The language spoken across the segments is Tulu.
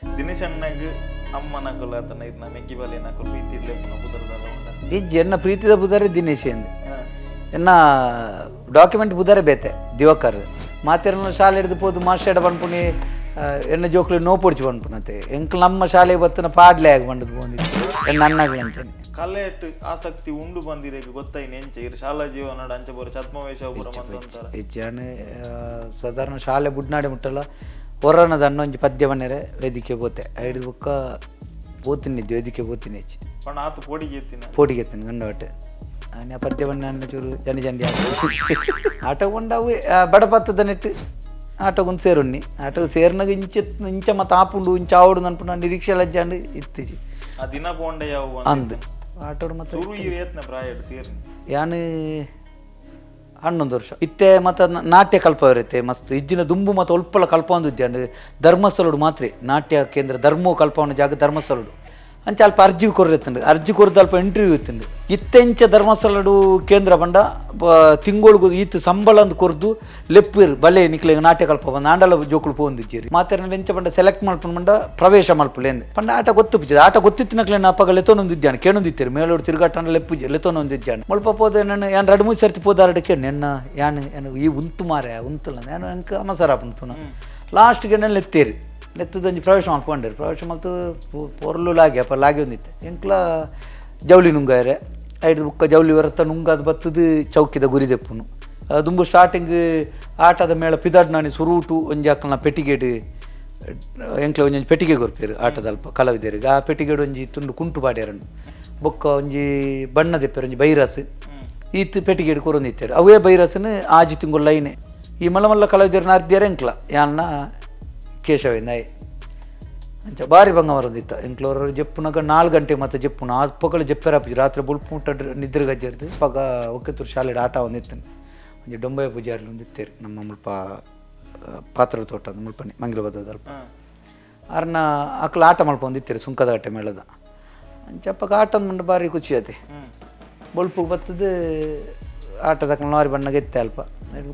ದಿನೇಶಣ್ಣಗ್ ಅಮ್ಮನಕುಲು ಅತನ ಇರ್ನ ಮೆಗ್ಗಿ ಬಾಲೆನಕುಲು ಪ್ರೀತಿ ಲೆಪ್ಪುನ ಪುದರ್ದಲ್ಲ ಉಂಡ? ಇಜ್ಜಿ, ಎನ್ನ ಪ್ರೀತಿದ ಪುದರೆ ದಿನೇಶ್ ಎಂದು. ಎನ್ನ ಡಾಕ್ಯುಮೆಂಟ್ ಪುದರೆ ಬೇತೆ, ದಿವಾಕರ್. ಮಾತೆರ್ನ ಶಾಲೆ ಹಿಡ್ದು ಪೋದು ಮಾಸ್ಟರ್ ಪನ್ಪುನಿ ಎನ್ನ ಜೋಕ್ಲು ನೋ ಪೊಡ್ಚಿ ಪನ್ಪುನತೆ. ಎಂಕ್ಲು ನಮ್ಮ ಶಾಲೆಗೆ ಬತ್ತನ ಪಾಡ್ಲೆ ಆಗಿ ಬಂದದ್ದು ಪೋಂದಿತ್ತು ಎನ್ನ ಅಣ್ಣಗಳು ಅಂಚನೆ. ಕಲೆಟ್ ಆಸಕ್ತಿ ಉಂಡು ಬಂದಿರೇಗ ಗೊತ್ತಾಯಿನ ಎಂಚ ಇರ್ ಶಾಲಾ ಜೀವನ ಅಂಚ ಬೋರ ಛದ್ಮವೇಷ ಪೂರ ಮಂತೊಂತಾರ? ಹೆಚ್ಚಾನ ಸಾಧಾರಣ ಶಾಲೆ ಬುಡ್ನಾಡೆ ಮುಟ್ಟಲ್ಲ ಹೊರನದ ಅನ್ನೊಂಜಿ ಪದ್ಯ ಬನ್ನೆರೆ ವೇದಿಕೆ ಪೋತೆ. ಐದು ಬೊಕ್ಕ ಪೋತಿನಿದ್ದೆ, ವೇದಿಕೆ ಪೋತಿನಿ ಹೆಚ್ಚು. ಪಂಡ ಆತು ಪೋಡಿಗೆ ಎತ್ತಿನ? ಪೋಟಿಗೆ ಎತ್ತಿನ ಗಂಡವಟ್ಟೆ. ಆನೆ ಪದ್ಯ ಬಣ್ಣ ಚೂರು ಜಂಡಿ ಜಂಡಿ ಆಟ ಕೊಂಡವು ಬಡಪತ್ತದ ನೆಟ್ಟು ಆಟಗೊಂದು ಸೇರುಣ್ಣಿ. ಆಟకు ಸೇರಿನಾಗ ಇಂಚ ಇಂಚ ಮತ್ತು ಆಪುಂಡು ಇಂಚ ಆವಡು ಅನ್ಪುನ ನಿರೀಕ್ಷೆ ಲಜ್ಜಾಂಡು ಇತ್ತೀಚೆ. ಆ ದಿನ ಪೋಂಡೆ ಯಾವ ಅಂದ್ ಆಟೋಡು ಮತ್ತೆ. ಸುರು ಈ ಯತ್ನ ಪ್ರಾಯಡ್ ಸೇರ್ನಿ? ಯಾನು 11 ವರ್ಷ ಇತ್ತೆ. ಮತ್ತು ನಾಟ್ಯ ಕಲ್ಪವರೈತೆ ಮಸ್ತ್ ಇಜ್ಜಿನ ದುಂಬು ಮತ್ತು ಒಲ್ಪಲ ಕಲ್ಪೊಂದು ಇಜ್ಜಾಂಡ್. ಧರ್ಮಸ್ಥಳಡು ಮಾತ್ರ ನಾಟ್ಯ ಕೇಂದ್ರ, ಧರ್ಮೋ ಕಲ್ಪವನ ಜಾಗ ಧರ್ಮಸ್ಥಳಡು. ಅಂಚ ಅಲ್ಪ ಅರ್ಜಿ ಕೊರ್ರೆತ್ತುಂಡು, ಅರ್ಜಿ ಕೊರ್ದು ಅಲ್ಪ ಇಂಟರ್ವ್ಯೂ ಇತ್ತುಂಡು. ಇತ್ತೆಂಚ ಧರ್ಮಸ್ಥಳಡು ಕೇಂದ್ರ ಪಂಡ ತಿಂಗೊಳಿಗೂ ಈತ್ ಸಂಬಳ ಅಂದ್ ಕೊರ್ದು ಲೆಪ್ಪುರು, ಬಲೆ ನಿಕ್ಲೆಗ್ ನಾಟ್ಯ ಕಲ್ಪ ಬಂದು ಆಂಡಲ ಜೋಕುಲು ಪೋಂದಿಜ್ಜೇರಿ. ಮಾತೆರ್ನ ಎಂಚ ಪಂಡ ಸೆಲೆಕ್ಟ್ ಮಲ್ಪುಂಡು ಪಂಡ ಪ್ರವೇಶ ಮಲ್ಪುಲೆ ಅಂದ್ ಪಂಡ ಆಟ ಗೊತ್ತುಪಿಜ್ಜಿ. ಆಟ ಗೊತ್ತಿತ್ತಿನಕ್ಲೆನ ಅಪ್ಪಗ ಲೆತ್ತೊಂದಿದ್ದಾನೆ ಕೇಣೊಂದಿತ್ತೇರು ಮೇಲೋಡು ತಿರುಗಾಟನ ಲೆಪ್ಪುಜಿ ಲೆತ್ತೊಂದಿದ್ದಾನೆ. ಮುಲ್ಪ ಪೋದೆ ನಾನು. ಯಾನ್ ರಡ್ಡ್ ಮೂಜಿ ಸರ್ತಿ ಪೋದಾರಡ ಕೇಣ್ ಎನ್ನ ಯಾನ್ ಏನು ಈ ಉಂತು ಮಾರೆ ಉಂತುಲ ಯಾನು ಎಂಕ್ ಅಮಸರ ಆಪುಂಡು. ಲಾಸ್ಟ್ಗೆ ಎನ್ನ ಲೆತ್ತೇರಿ, ಲೆತ್ತದೊಂಜಿ ಪ್ರವೇಶ ಮಲ್ಪೊಂಡೇರು. ಪ್ರವೇಶ ಮಲ್ತು ಪೊರ್ಲು ಲಾಗಿ ಅಪ್ಪ ಲಾಗಿ ಒಂದಿತ್ತೆ. ಎಂಕ್ಲ ಜವಳಿ ನುಂಗಾಯರೆ ಐದು ಬುಕ್ಕ ಜವಳಿ ಹೊರತ ನುಂಗಾದ ಬತ್ತದು ಚೌಕಿದ ಗುರಿ ದೆಪ್ಪುನು. ದುಂಬು ಸ್ಟಾರ್ಟಿಂಗ್ ಆಟದ ಮೇಳ ಪಿದಾಡ್ನಾನಿ ಸುರೂಟು ಒಂಜಿ ಅಕ್ಕಲ್ನ ಪೆಟ್ಟಿಗೆಡ್ ಎಂಕ್ಲ ಒಂಜೊಂಜಿ ಪೆಟ್ಟಿಗೆ ಕೊರ್ಪೇರು ಆಟದ ಅಲ್ಪ ಕಲಾವಿದರಿಗೆ. ಆ ಪೆಟ್ಟಿಗೆಡ್ ಒಂಜಿ ತುಂಡು ಕುಂಟು ಪಾಡ್ಯಾರಂಡು, ಬೊಕ್ಕ ಒಂಜಿ ಬಣ್ಣ ದೆಪ್ಪೇರು, ಒಂಜಿ ಬೈರಸ್ ಈತ್ ಪೆಟ್ಟಿಗೆಡ್ ಕೊರೊಂದಿತ್ತೇರು. ಅವೇ ಬೈರಸ್ನ ಆಜಿ ತಿಂಗಳು ಲೈನೆ ಈ ಮಲ್ಲ ಮಲ್ಲ ಕಲಾವಿದರು ನಾರ್ದಿಯಾರ ಎಂಕ್ಲ ಯಾನ್ನ ಕೇಶವೇಂದಾಯ್ ಅಂಚ ಬಾರಿ ಬಂಗ ಮರದಿತ್ತ. ಎಂಕ್ಲೋರು ಜೆಪ್ಪುನಾಗ 4 ಗಂಟೆ ಮತ್ತೆ ಜೆಪ್ಪುನ ಆ ಪೊಗಲು ಜೆಪ್ಪೆರಾಪುಜಿ. ರಾತ್ರಿ ಬುಲ್ಪು ಮುಟ್ಟ ನಿದ್ರೆ ಗಜ್ಜರ್ದು ಪಗ ಒಕ್ಕೆತ್ತೂರು ಶಾಲೆಡ್ ಆಟ ಒಂದಿತ್ತನು. ಒಂಜಿ ಡೊಂಬಯ ಪೂಜಾರಿ ಒಂದಿತ್ತೇರು ನಮ್ಮ ಮುಲ್ಪ ಪಾತ್ರ ತೋಟ ಮುಲ್ಪನೆ ಮಂಗಿಲ ಅಲ್ಪ. ಅರ್ನ ಅಕ್ಲ ಆಟ ಮಲ್ಪೊಂದಿತ್ತೇರು ಸುಂಕದ ಆಟ ಮೇಳದ. ಅಂಚ ಅಪ್ಪಗ ಆಟ ಅಂದ್ ಬಾರಿ ಖುಷಿ ಆತೆ. ಬೊಲ್ಪು ಬತ್ತದು ಆಟದ ನಾರಿ ಬಣ್ಣಗೆ ಎತ್ತೆ ಅಲ್ಪ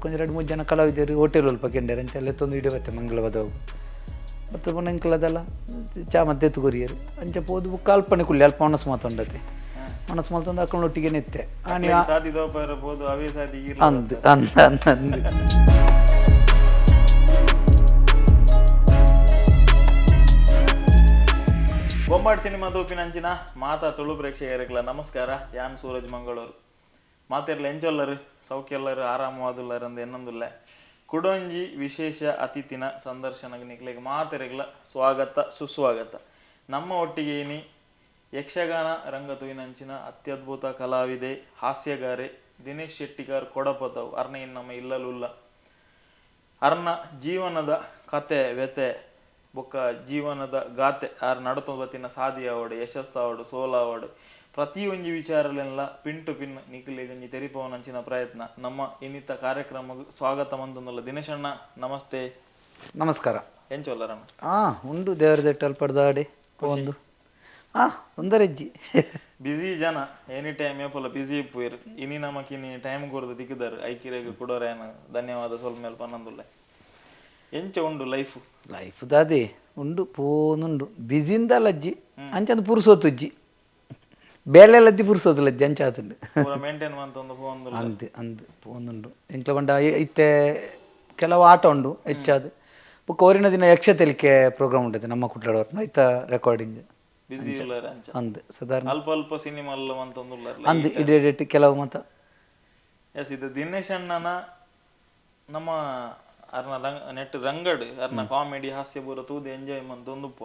ಕೊಂಚ ಎರಡು ಮೂರು ಜನ ಕಲಾವಿದರು ಹೋಟೆಲ್ ಅಲ್ಪ ಕೆಂಡೇರು. ಅಂಚ ಲೆತ್ತೊಂದು ಇಡೀ ಬತ್ತೆ ಮಂಗಲ ಬದವು ಮತ್ತು ಪುನಃ ಎಂಕ್ಲದಲ್ಲ ಚಾ ಮತ್ತೆ ಎತ್ತು ಕೊರಿಯರು. ಅಂಚ ಪೋದು ಬುಕ್ಕ ಅಲ್ಪನೆ ಕುಲ್ಲಿ ಅಲ್ಪ ಮನಸ್ಸು ಮಾತೊಂಡತೆ ಮನಸ್ಸು ಮಲ್ತೊಂದು ಅಕ್ಕನೊಟ್ಟಿಗೆ ನೆತ್ತೆ ಆನಿ ಸಾದಿ ದೋಪಾರ ಪೋದು ಅವೇ ಸಾದಿ. ಅಂದ್ ಅಂದ್ ಅಂದ್ ಅಂದ್. ಬೊಂಬಾಟ್ ಸಿನಿಮಾ ತೋಪಿನಂಚಿನ ಮಾತಾ ತುಳು ಪ್ರೇಕ್ಷಕರಿಗೆಲ್ಲ ನಮಸ್ಕಾರ. ಯಾನ್ ಸೂರಜ್ ಮಂಗಳೂರು. ಮಾತೆರ್ಲ ಎಂಚೊಲ್ಲರು, ಸೌಖ್ಯಲ್ಲರು, ಆರಾಮವಾದುಲ್ಲರು ಅಂದ್ ಎನ್ನೊಂದುಲ್ಲೆ. ಕುಡೊಂಜಿ ವಿಶೇಷ ಅತಿಥಿನ ಸಂದರ್ಶನಕ್ಕೆ ನಿಕ್ಲೆಗ್ ಮಾತೆರೆಗ್ಲ ಸ್ವಾಗತ ಸುಸ್ವಾಗತ. ನಮ್ಮ ಒಟ್ಟಿಗೆ ಇನಿ ಯಕ್ಷಗಾನ ರಂಗ ತೂಯಿನಂಚಿನ ಅತ್ಯದ್ಭುತ ಕಲಾವಿದೆ, ಹಾಸ್ಯಗಾರೆ ದಿನೇಶ್ ಶೆಟ್ಟಿಗಾರ್ ಕೊಡಪದವು ಅರ್ನ ಇನ್ ನಮ್ಮ ಇಲ್ಲಲುಲ್ಲ. ಅರ್ನ ಜೀವನದ ಕತೆ, ವ್ಯತೆ ಬೊಕ್ಕ ಜೀವನದ ಗಾತೆ, ಆರ್ ನಡತೊಂದು ಬತ್ತಿನ ಸಾದಿ ಆವಡ್, ಯಶಸ್ಸಾವಡ್, ಸೋಲಾವಡ್, ಪ್ರತಿಯೊಂಜಿ ವಿಚಾರಲೆನ್ಲ pin to pin ನಿಕ್ಲೆಗ್ ಒಂಜಿ ತೆರಿಪವನಂಚಿನ ಪ್ರಯತ್ನ. ನಮ್ಮ ಇನ್ನಿತ ಕಾರ್ಯಕ್ರಮಗ್ ಸ್ವಾಗತ ಮಂತೊಂದುಲ್ಲ. ದಿನೇಶಣ್ಣ, ನಮಸ್ತೆ. ನಮಸ್ಕಾರ. ಎಂಚೊಲ್ಲರಣ್ಣ? ಉಂಡು ದೇವರ ದೆಟ್ಟ ಅಲ್ಪಡ್ದಾಡೆ ಒಂದು ಒಂದರೆಜ್ಜಿ. ಬಿಸಿ ಜನ, ಎನಿ ಟೈಮ್ ಏಪಲ ಬಿಸಿ ಇಪ್ಪುವೆರ್. ಇನಿ ನಮಕ್ ಇನಿ ಟೈಮ್ ಕೊರ್ದು ದಿಕ್ಕದಾರು ಐಕಿರೆಗ್ ಕುಡೋರೇನ ಧನ್ಯವಾದ ಸ್ವಲ್ಪ ಮೇಲ್ ಪನ್ನೊಂದುಲ್ಲೆ. ಎಂಚ ಉಂಡು ಲೈಫ್? ಲೈಫ್ ದಾದೆ ಉಂಡು ಪೋನುಂಡು. ಬಿಸಿಂದ ಲಜ್ಜಿ ಅಂಚಂದು ಪುರುಸೋತುಜ್ಜಿ, ಬೇಲೆ ಲದ್ದಿ ಪುರುಸೋತು ಲಜ್ಜಿ ಅಂಚ ಆತುಂಡು. ಪೂರ ಮೇಂಟೈನ್ ಮಂತೊಂದು ಪೋವೊಂದುಲ್ಲ. ಅಂದ್ ಅಂದ್ ಪೋನುಂಡು. ಎಂಕ್ಲ ಪಂಡ ಇತ್ತೆ ಕೆಲವು ಆಟ ಉಂಡು ಹೆಚ್ಚಾದ್. ಬೊಕ್ಕ ಒರಿನ ದಿನ ಯಕ್ಷ ತೆಲಿಕೆ ಪ್ರೋಗ್ರಾಮ್ ಉಂಟು ನಮ್ಮ ಕುಟ್ಲಾಡ್, ಐತ ರೆಕಾರ್ಡಿಂಗ್. ಬಿಸಿ ಉಲ್ಲರ್ ಅಂಚ. ಅಂದ್ ಸಾಧಾರಣ. ಅಲ್ಪ ಅಲ್ಪ ಸಿನಿಮಾ ಎಲ್ಲ ಮಂತೊಂದುಲ್ಲರ್. ಅಂದ್ ಇಡೇಟ್ ಕೆಲವು ಮತ. ಎಸ್, ಇದು ದಿನೇಶ್ ಅಣ್ಣನ ನಮ್ಮ ಅರ್ನ ರಂಗ್ ನೆಟ್ ರಂಗಡ್ ಅರ್ನ ಕಾಮಿಡಿ ಹಾಸ್ಯ ಪೂರ ತೂದು ಎಂಜಾಯ್ ಮಂತೊಂದುಪ್ಪ.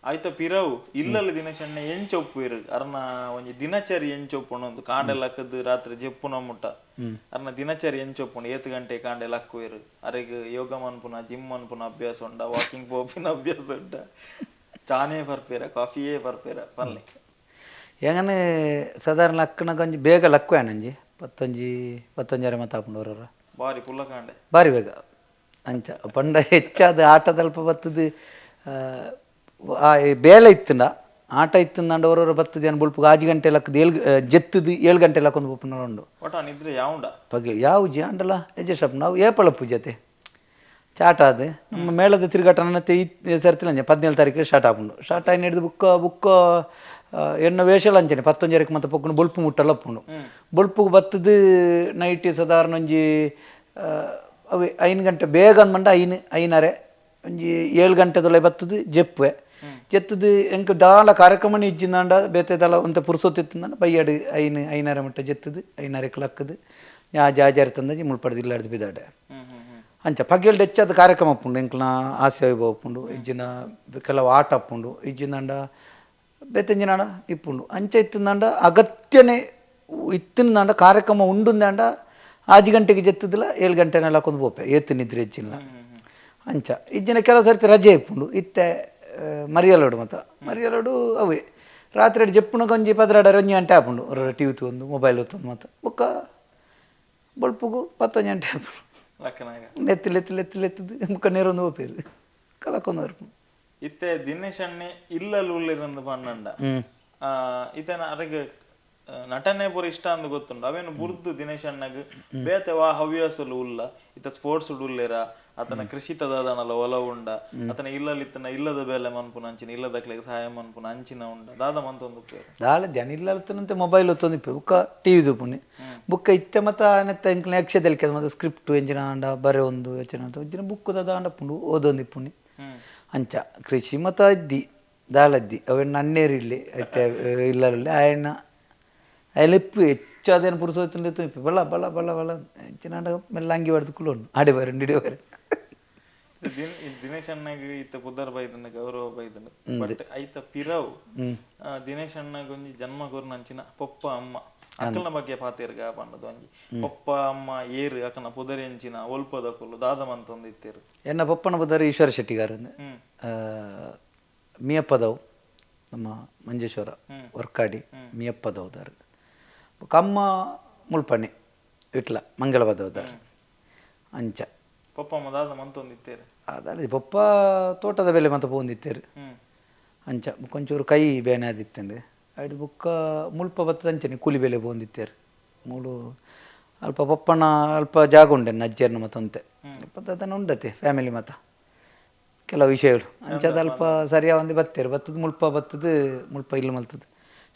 ಆಯ್ತ ಪಿರವು ಇಲ್ಲಲ್ಲಿ ದಿನೇಶ್ ಅಣ್ಣ ಎಂಚ ಒಪ್ಪುವೆರ್? ಅರ್ನ ಒಂಜಿ ದಿನಚರಿ ಎಂಚ ಒಪ್ಪುಂಡು? ಕಾಂಡೆ ಲಕ್ಕದ್ ರಾತ್ರಿ ಜೆಪ್ಪುನ ಮುಟ್ಟ ಅರ್ನ ದಿನಚರಿ ಎಂಚ ಒಪ್ಪುಂಡು? ಏತ್ ಗಂಟೆ ಕಾಂಡೆ ಲಕ್ಕುವೆರ್? ಅರೆಗ್ ಯೋಗ ಮನ್ಪುನ, ಜಿಮ್ ಮನ್ಪುನ ಅಭ್ಯಾಸ ಉಂಡ? ವಾಕಿಂಗ್ ಪೋಪಿನ ಅಭ್ಯಾಸ ಉಂಡ? ಚಾನೇ ಪರ್ಪೇರ, ಕಾಫಿಯೇ ಪರ್ಪೇರ ಪನ್ಲೆ. ಎಂಗನೆ ಸಾಧಾರಣ ಲಕ್ಕನ ಒಂಜಿ ಬೇಗ ಲಕ್ಕುವೇನಂಜಿ ಪತ್ತೊಂಜಿ ಪತ್ತೊಂಜರೆ ಮತ್ತ ಆಪುಂಡು ಹೊರರ. ಬಾರಿ ಪುಲ್ಲ ಕಾಂಡೆ. ಬಾರಿ ಬೇಗ. ಅಂಚ ಪಂಡ ಹೆಚ್ಚಾದ ಆಟದಲ್ಪ ಬತ್ತದು ಆ ಬೇಲೆ ಇತ್ತುಂಡ ಆಟ ಇತ್ತುಂದಾಂಡ ಹೊರೊರ ಬತ್ತದು ಏನು ಬೊಲ್ಪುಗು 5 ಗಂಟೆ ಲಕ್ಕದು 7 ಜೆತ್ತದು 7 ಗಂಟೆ ಲಕ್ಕೊಂದು ಪೋಪುನ ಉಂಡು. ಒಟ ನಿದ್ರೆ ಯಾವುಂಡ? ಪಗೆ ಯಾವ ಜಿ ಆಂಡಲ ಅಡ್ಜಸ್ಟ್ ಆಪುಂಡು. ನಾವು ಏಪಳ ಪೂಜತೆ Start ಆದ್ ನಮ್ಮ ಮೇಳದ ತಿರುಗಾಟ ನನ್ನ ಸರ್ತಿಲ ಅಂಚೆ 17 ತಾರೀಕು ಸ್ಟಾರ್ಟ್ ಆಪುಂಡು. ಸ್ಟಾರ್ಟ್ ಆಯಿನ ಹಿಡ್ದು ಬುಕ್ಕ ಬುಕ್ಕ ಎನ್ನ ವೇಷಲ ಅಂಚನೆ 11 ಮತ್ತೆ ಪೊಕ್ಕುಂಡು ಬೊಲ್ಪು ಮುಟ್ಟಲ ಅಪ್ಪುಂಡು. ಬೊಲ್ಪುಗು ಬತ್ತದು ನೈಟ್ ಸಾಧಾರಣ ಒಂಜಿ ಅವೆ 5 ಗಂಟೆ ಬೇಗ ಅಂದ್ಮಂಡ 5 5:30 ಒಂಜಿ 7 ಗಂಟೆದೊಳೆ ಬತ್ತದು ಜೆಪ್ಪುವೆ. ಜೆತ್ತದು ಎಂಕ್ ದಾಲ ಕಾರ್ಯಕ್ರಮನೇ ಇಜ್ಜಿಂದಾಂಡ ಬೇತೆ ದಾಲ ಒಂತೆ ಪುರ್ಸೊತ್ತಿತ್ತಂದಾಂಡ ಬಯ್ಯಡು 5 5:30 ಮುಟ್ಟ ಜೆತ್ತದು 5:30 ಲಕ್ಕದು ಯಾ ಜಾಜಾರಿ ತಂದಜಿ ಮುಲ್ಪಡ್ದು ಇಲ್ಲಾಡ್ದು ಬಿದಾಡೆ. ಅಂಚ ಪಗೆಲ್ಡ್ ಹೆಚ್ಚಾದ ಕಾರ್ಯಕ್ರಮ ಅಪ್ಪುಂಡು ಎಂಕ್ಲ ಹಾಸ್ಯ ವೈಭವ ಅಪ್ಪುಂಡು, ಇಜ್ಜಿನ ಕೆಲವು ಆಟ ಅಪ್ಪುಂಡು, ಇಜ್ಜಿಂದಾಂಡ ಬೇತೆಂಜಿನಾಂಡ ಇಪ್ಪುಂಡು. ಅಂಚ ಇತ್ತಂದಾಂಡ ಅಗತ್ಯನೇ ಇತ್ತಿಂದಾಂಡ ಕಾರ್ಯಕ್ರಮ ಉಂಡುಂದಾಂಡ 5 ಗಂಟೆಗೆ ಜೆತ್ತದಿಲ್ಲ 7 ಗಂಟೆನೆಲ್ಲ ಕೊಂದು ಪೋಪೆ ಏತು ನಿದ್ರೆ ಹೆಚ್ಚಿಲ್ಲ. ಅಂಚ ಇಜ್ಜಿನ ಕೆಲವು ಸರ್ತಿ ರಜೆ ಇಪ್ಪುಂಡು. ಇತ್ತೆ ಮರಿಯಲೋಡು ಮತ್ತ ಮರಿಯಲೋಡು ಅವೇ ರಾತ್ರಿ ಜೆಪ್ಪುನ ಒಂಜಿ 12 1 ಗಂಟೆ ಆಪುಂಡು. ಟಿ ವಿ ತೂಂದು ಮೊಬೈಲ್ ತೂಂದು ಮತ್ತ ಬೊಕ್ಕ ಬೊಲ್ಪುಗು 11 ಗಂಟೆ ಆಪುಂಡು. ನೆತ್ತಿ ಲೆತ್ತಿ ಲೆತ್ತಿ ಲೆತ್ತದು ಮುಕ್ಕ ನೇರೊಂದು ಪೋಪೇರು ಕಲಕೊಂದು ಬರ್ಪುಂಡು. ಇತ್ತೆ ದಿನೇಶ್ ಅಣ್ಣೆ ಇಲ್ಲಲ್ ಉಳ್ಳಿರಂದು ಪನ್ನಂಡ ಇತನ ಅರೆಗ್ ನಟನೆ ಪೂರ ಇಷ್ಟ ಅಂದ್ ಗೊತ್ತುಂಡು. ಅವೇನು ಬುರ್ದು ದಿನೇಶ್ ಅಣ್ಣಗ್ ಬೇತೆ ವಾ ಹವ್ಯಾಸಲು ಉಲ್ಲ, ಇತ್ತ ಸ್ಪೋರ್ಟ್ಸ್ ಉಲ್ಲೇರ, ಆತನ ಕೃಷಿ ತದಾದನಲ ಒಲ ಉಂಡ, ಆತನ ಇಲ್ಲಲ್ಲಿ ಇತ್ತನ ಇಲ್ಲದ ಬೇಲೆ ಮನ್ಪುನ ಅಂಚಿನ ಇಲ್ಲದಕ್ಲೆಗ್ ಸಹಾಯ ಮನ್ಪುನ ಅಂಚಿನ ಉಂಡ ದಾದ ಮಂತೊಂದು ದಾಳ ಜನ ಇಲ್ಲಲ್ತನಂತೆ ಮೊಬೈಲ್ ಒತ್ತೊಂದು ಬುಕ್ಕ ಟಿವಿ ತೂಪುಂಡು ಬುಕ್ಕ ಇತ್ತೆ ಮತ್ತ ನೆತ್ತ ಎಂಕ್ಲ ಯಕ್ಷದಲ್ಕೆ ಮತ್ತೆ ಸ್ಕ್ರಿಪ್ಟ್ ಎಂಚಿನ ಆಂಡ ಬರೆ ಒಂದು ಯೋಚನೆ ಅಂತ ಬುಕ್ ದಾದ ಪುಂಡು ಓದೊಂದು ಇಪ್ಪುಂಡು. ಅಂಚ ಕೃಷಿ ಮತ ಇದ್ದಿ ದಾಳದ್ದಿ ಅವೆಣ್ಣ ಅಣ್ಣೇರು ಇಲ್ಲಿ ಐತೆ ಇಲ್ಲರಲ್ಲಿ ಆಯಣ್ಣ ಅಯಲೆಪ್ಪು ಹೆಚ್ಚು ಅದೇನು ಪುರುಸೋತಿಂಡು ಬಳ್ಳ ಬಳ್ಳ ಬಳ್ಳ ಬಳ್ಳ ಹೆಚ್ಚಿನ ಮೆಲ್ಲ ಅಂಗಿ ಹೊಡೆದು ಕುಲೋಂಡು ಆಡಿ ಬಾರೆ ಹಿಡಿಯೋ ಬಾರೆ. ದಿನೇಶ್ ಅಣ್ಣಗ್ ಇತ್ತ ಪುದರ್ ಬೈದನ ಗೌರವ ಬೈದನ ಬಟ್ ಐತ ಪಿರವು ದಿನೇಶ್ ಅಣ್ಣಗ್ ಒಂಜಿ ಜನ್ಮ ಕೊರ್ನಂಚಿನ ಪೊಪ್ಪ ಅಮ್ಮ ಅಕಲ್ನ ಬಗ್ಗೆ ಪಾತೇರ್ಗ ಪಂಡದು ಒಂಜಿ ಪೊಪ್ಪ ಅಮ್ಮ ಏರು ಅಕನ ಪುದರೆಂಚಿನ ಒಲ್ಪದಕುಲು ದಾದ ಮಂತೊಂದು ಇತ್ತೇರು. ಎನ್ನ ಪೊಪ್ಪನ ಪುದರ್ ಈಶ್ವರ ಶೆಟ್ಟಿಗಾರ್, ಮಿಯಪ್ಪದವು ನಮ್ಮ ಮಂಜೇಶ್ವರ ವರ್ಕಾಡಿ ಮಿಯಪ್ಪದವುದಾರು. ಕಮ್ಮ ಮುಲ್ಪಣ್ಣೆ ವಿಟ್ಲ ಮಂಗಳವಾದವುದಾರು. ಅಂಚ ಪೊಪ್ಪ ಅಮ್ಮ ದಾದ ಮಂತೊಂದು ಇತ್ತೇರು. ಅದಾಳಿ ಪೊಪ್ಪ ತೋಟದ ಬೆಲೆ ಮತ್ತೆ ಪೋಂದಿತ್ತೇರು. ಅಂಚ ಕೊಂಚೂರು ಕೈ ಬೇನೆ ಆದಿತ್ತಂದೆ ಐದು ಬುಕ್ಕ ಮುಲ್ಪ ಬತ್ತದ ಅಂಚನೆ ಕೂಲಿ ಬೆಲೆ ಪೋಂದಿತ್ತೇರು. ಮೂಲು ಅಲ್ಪ ಪೊಪ್ಪನ ಅಲ್ಪ ಜಾಗ ಉಂಡೆ ಅಜ್ಜಿಯರ್ನ ಮತ್ತೊಂತೆ ಅದನ್ನು ಉಂಡತೆ ಫ್ಯಾಮಿಲಿ ಮತ ಕೆಲವು ವಿಷಯಗಳು ಅಂಚದ ಅಲ್ಪ ಸರಿಯಾದ ಒಂದು ಬತ್ತೇರು ಬತ್ತದ ಮುಲ್ಪ ಬತ್ತದ ಮುಲ್ಪ ಇಲ್ಲಿ ಮಲ್ತದ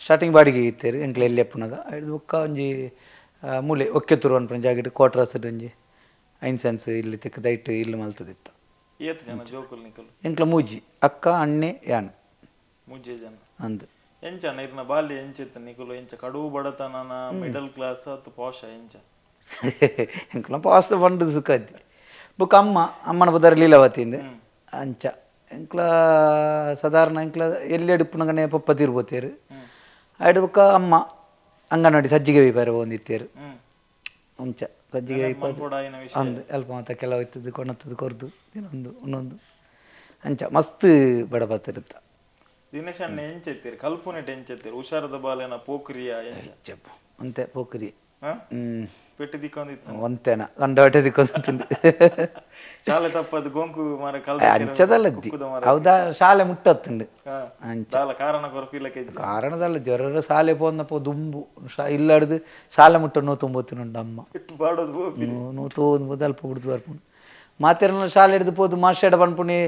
ಸ್ಟಾರ್ಟಿಂಗ್ ಬಾಡಿಗೆ ಇತ್ತೇರು ಎಂಕ್ಲೆ ಎಲ್ಲಿ ಅಪ್ಪುನಾಗ ಐದು ಬುಕ್ಕ ಒಂಜಿ ಮೂಲೆ ಒಕ್ಕೆತೂರು ಅನ್ಪುನ ಜಾಗಿಡ್ ಕ್ವಾರ್ಟರ್ಸ್ ಒಂಜಿ ಐನ್ ಸೆನ್ಸ್ ಇಲ್ಲಿ ತೆಕ್ಕ ದೈಟ್ ಇಲ್ಲಿ ಮಲ್ತದಿತ್ತ. ಎಂಕ್ಲ ಮೂಜಿ ಅಕ್ಕ ಅಣ್ಣೆ ಯಾನ್ ಮೂಜಿ ಜನ ಅಂದ್ ಎಂಚ ಇರ್ನ ಬಾಲ್ಯ ಎಂಚಿತ್ತ ನಿಕುಲು ಎಂಚ ಕಡುವು ಬಡತನನ ಮಿಡಲ್ ಕ್ಲಾಸ್ ಅತ್ತು ಪೋಷ ಎಂಚ ಎಂಕ್ಲ ಪಾಸ್ ಬಂಡು ಸುಖ ಅದ್ದಿ ಬುಕ್ಕ ಅಮ್ಮ ಅಮ್ಮನ ಬುದಾರ ಲೀಲಾವತಿಯಿಂದ ಅಂಚ ಎಂಕ್ಲ ಸಾಧಾರಣ ಎಂಕ್ಲ ಎಲ್ಲಿ ಎಡುಪುನಗನೆ ಪಪ್ಪ ತೀರ್ಬೋತೇರು. ಆಯ್ಡು ಬುಕ್ಕ ಅಮ್ಮ ಅಂಗನವಾಡಿ ಸಜ್ಜಿಗೆ ವೈಪಾರ ಒಂದಿತ್ತೇರು. ಅಂಚ ಸಜ್ಜಿಗೆ ವೈಪಾರ ಅಂದ್ ಅಲ್ಪ ಮಾತ ಕೆಲವು ಇತ್ತದು ಕೊಣತ್ತದು ಕೊರ್ದು ಇನ್ನೊಂದು ಇನ್ನೊಂದು ಅಂಚ ಮಸ್ತ್ ಬಡಬತ್ತಿರುತ್ತ. ದಿನೇಶ್ ಅಣ್ಣ ಎಂಚ ಇತ್ತೀರಿ ಕಲ್ಪುನೆಟ್ ಎಂಚ ಇತ್ತೀರಿ ಹುಷಾರದ ಬಾಲೆನ ಪೋಖ್ರಿಯ ಎಂಚ ಅಂತೆ ಪೋಖ್ರಿ ಪೆಟ್ಟು ದಿಕ್ಕೊಂದಿತ್ತು ಒಂತೇನ ಕಂಡಾಟೆ ದಿಕ್ಕೊಂದಿತ್ತು. ಶಾಲೆ ತಪ್ಪದು ಗೊಂಕು ಮರ ಕಲ್ ಅಂಚದಲ್ಲ ಹೌದಾ ಶಾಲೆ ಮುಟ್ಟತ್ತುಂಡು ಅಂಚ ಕಾರಣ ಕೊರಪಿಲ್ಲ ಕಾರಣದಲ್ಲ ಜ್ವರ ಶಾಲೆ ಪೋಂದಪ್ಪ ದುಂಬು ಇಲ್ಲಾಡ್ದು ಶಾಲೆ ಮುಟ್ಟ ನೋ ತುಂಬುತ್ತಿನುಂಡು ಅಮ್ಮ ನೋ ತೋಂದು ಅಲ್ಪ ಬಿಡ್ದು ಬರ್ಪುಂಡು ಮಾತೆರನ ಶಾಲೆ ಹಿಡ್ದು ಪೋದು ಮಾಸ್ಟರ್ ಪನ್ಪುಣಿ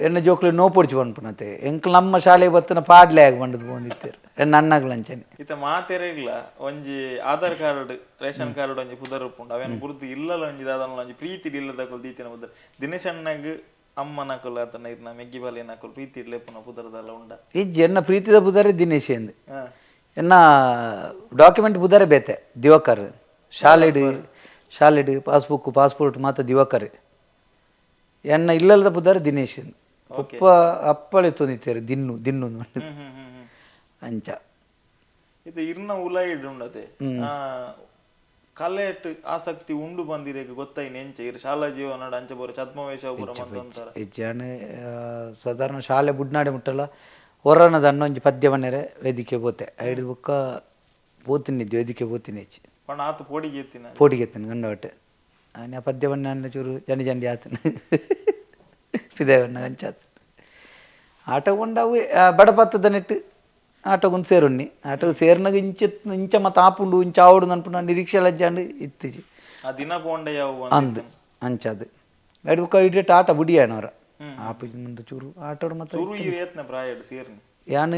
ಎನ್ನ ಜೋಕ್ಲು ನೋ ಪೊಡ್ಚು ಪನ್ಪುನತೆ ಎಂಕ್ಲ ನಮ್ಮ ಶಾಲೆಗೆ ಬತ್ತನ ಪಾಡ್ಲೆ ಆಗಿ ಬಂಡದು ಪೋಂದಿತ್ತೇರು ಎನ್ನ ಅಣ್ಣಗ್ಲ ಅಂಚನೆ. ಇತ್ತ ಮಾತೆರೆಗ್ಲ ಒಂಜಿ ಆಧಾರ್ card ration card ಒಂಜಿ ಪುದರ್ ಉಪ್ಪುಂಡು ಅವೇನು ಬುರ್ದು ಇಲ್ಲಲ ಒಂಜಿ ದಾದನ ಒಂಜಿ ಪ್ರೀತಿ ಇಲ್ಲದಕುಲು ದೀತಿನ ಪುದರ್ ದಿನೇಶ್ ಅಣ್ಣಗ್ ಅಮ್ಮನಕುಲು ಆತನ ಇರ್ನ ಮೆಗ್ಗಿ ಬಾಲಿನಕುಲು ಪ್ರೀತಿ ಇಡ್ಲೆಪ್ಪುನ ಪುದರ್ದಲ್ಲ ಉಂಡ ಇಜ್ಜಿ ಎನ್ನ ಪ್ರೀತಿದ ಪುದರೇ ದಿನೇಶ್ ಎಂದು ಎನ್ನ ಡಾಕ್ಯುಮೆಂಟ್ ಪುದರೇ ಬೇತೆ ದಿವಾಕರ್ ಶಾಲೆಡ್ ಶಾಲೆಡ್ ಪಾಸ್ಬುಕ್ ಪಾಸ್ಪೋರ್ಟ್ ಮಾತ ದಿವಾಕರ್ ಎನ್ನ ಇಲ್ಲದ ಪುದರ್ ದಿನೇಶ್ ಪಪ್ಪ ಅಪ್ಪಳೆ ತೊಂದಿತ್ತೇರು ದಿನ್ನು ದಿನ್ನು ಅಂಚ. ಇದು ಇರ್ನ ಉಲಾಯಿಡ್ ಉಂಡತೆ ಕಲೆಟ್ ಆಸಕ್ತಿ ಉಂಡು ಬಂದಿರೇಗ ಗೊತ್ತಾಯಿನ ಎಂಚ ಇರ್ ಶಾಲಾ ಜೀವನ ಅಂಚ ಬೋರ ಛದ್ಮವೇಷ ಪೂರ ಮಂತೊಂತಾರ. ಇಜ್ಜಾನೆ ಸಾಧಾರಣ ಶಾಲೆ ಬುಡ್ನಾಡೆ ಮುಟ್ಟಲ್ಲ ಹೊರನದ ಒಂಜಿ ಪದ್ಯ ಮನೆರೆ ವೇದಿಕೆ ಪೋತೆ ಐದು ಬುಕ್ಕ ಪೋತಿನಿದ್ದೆ ವೇದಿಕೆ ಪೋತಿನಿ ಹೆಚ್ಚು ಪಂಡ ಆತ ಪೋಡಿಗೆ ಎತ್ತಿನ ಪೋಡಿಗೆ ಎತ್ತಿನ ಗಂಡವಟ್ಟೆ ಆನೆ ಪದ್ಯ ಬಣ್ಣ ಚೂರು ಜಂಡಿ ಜಂಡಿ ಆತನ ಪಿದೇವಣ್ಣ ಅಂಚಾತ ಆಟ ಕೊಂಡವು ಬಡಪತ್ತದ ನೆಟ್ಟು ಆಟಗೊಂದು ಸೇರುಣ್ಣಿ ಆಟకు ಸೇರಿನಾಗ ಇಂಚ ಇಂಚ ಮತ್ತು ಆಪುಂಡು ಇಂಚ ಆವಡು ಅನ್ಪುಂಡು ನಿರೀಕ್ಷೆ ಲಜ್ಜಾಂಡು ಇತ್ತೀಚೆ ಆ ದಿನ ಪೋಂಡೆ ಯಾವ ಅಂದ್ ಅಂಚದು. ಐಡ್ ಬುಕ್ಕ ಇಡೀ ಆಟ ಬುಡಿಯಾನವರ ಆಪುಜಿ ಮುಂದೆ ಚೂರು ಆಟೋಡು ಮತ್ತೆ. ಸುರು ಈರ್ ಏತ್ನ ಪ್ರಾಯಡ್ ಸೇರ್ನಿ? ಯಾನ್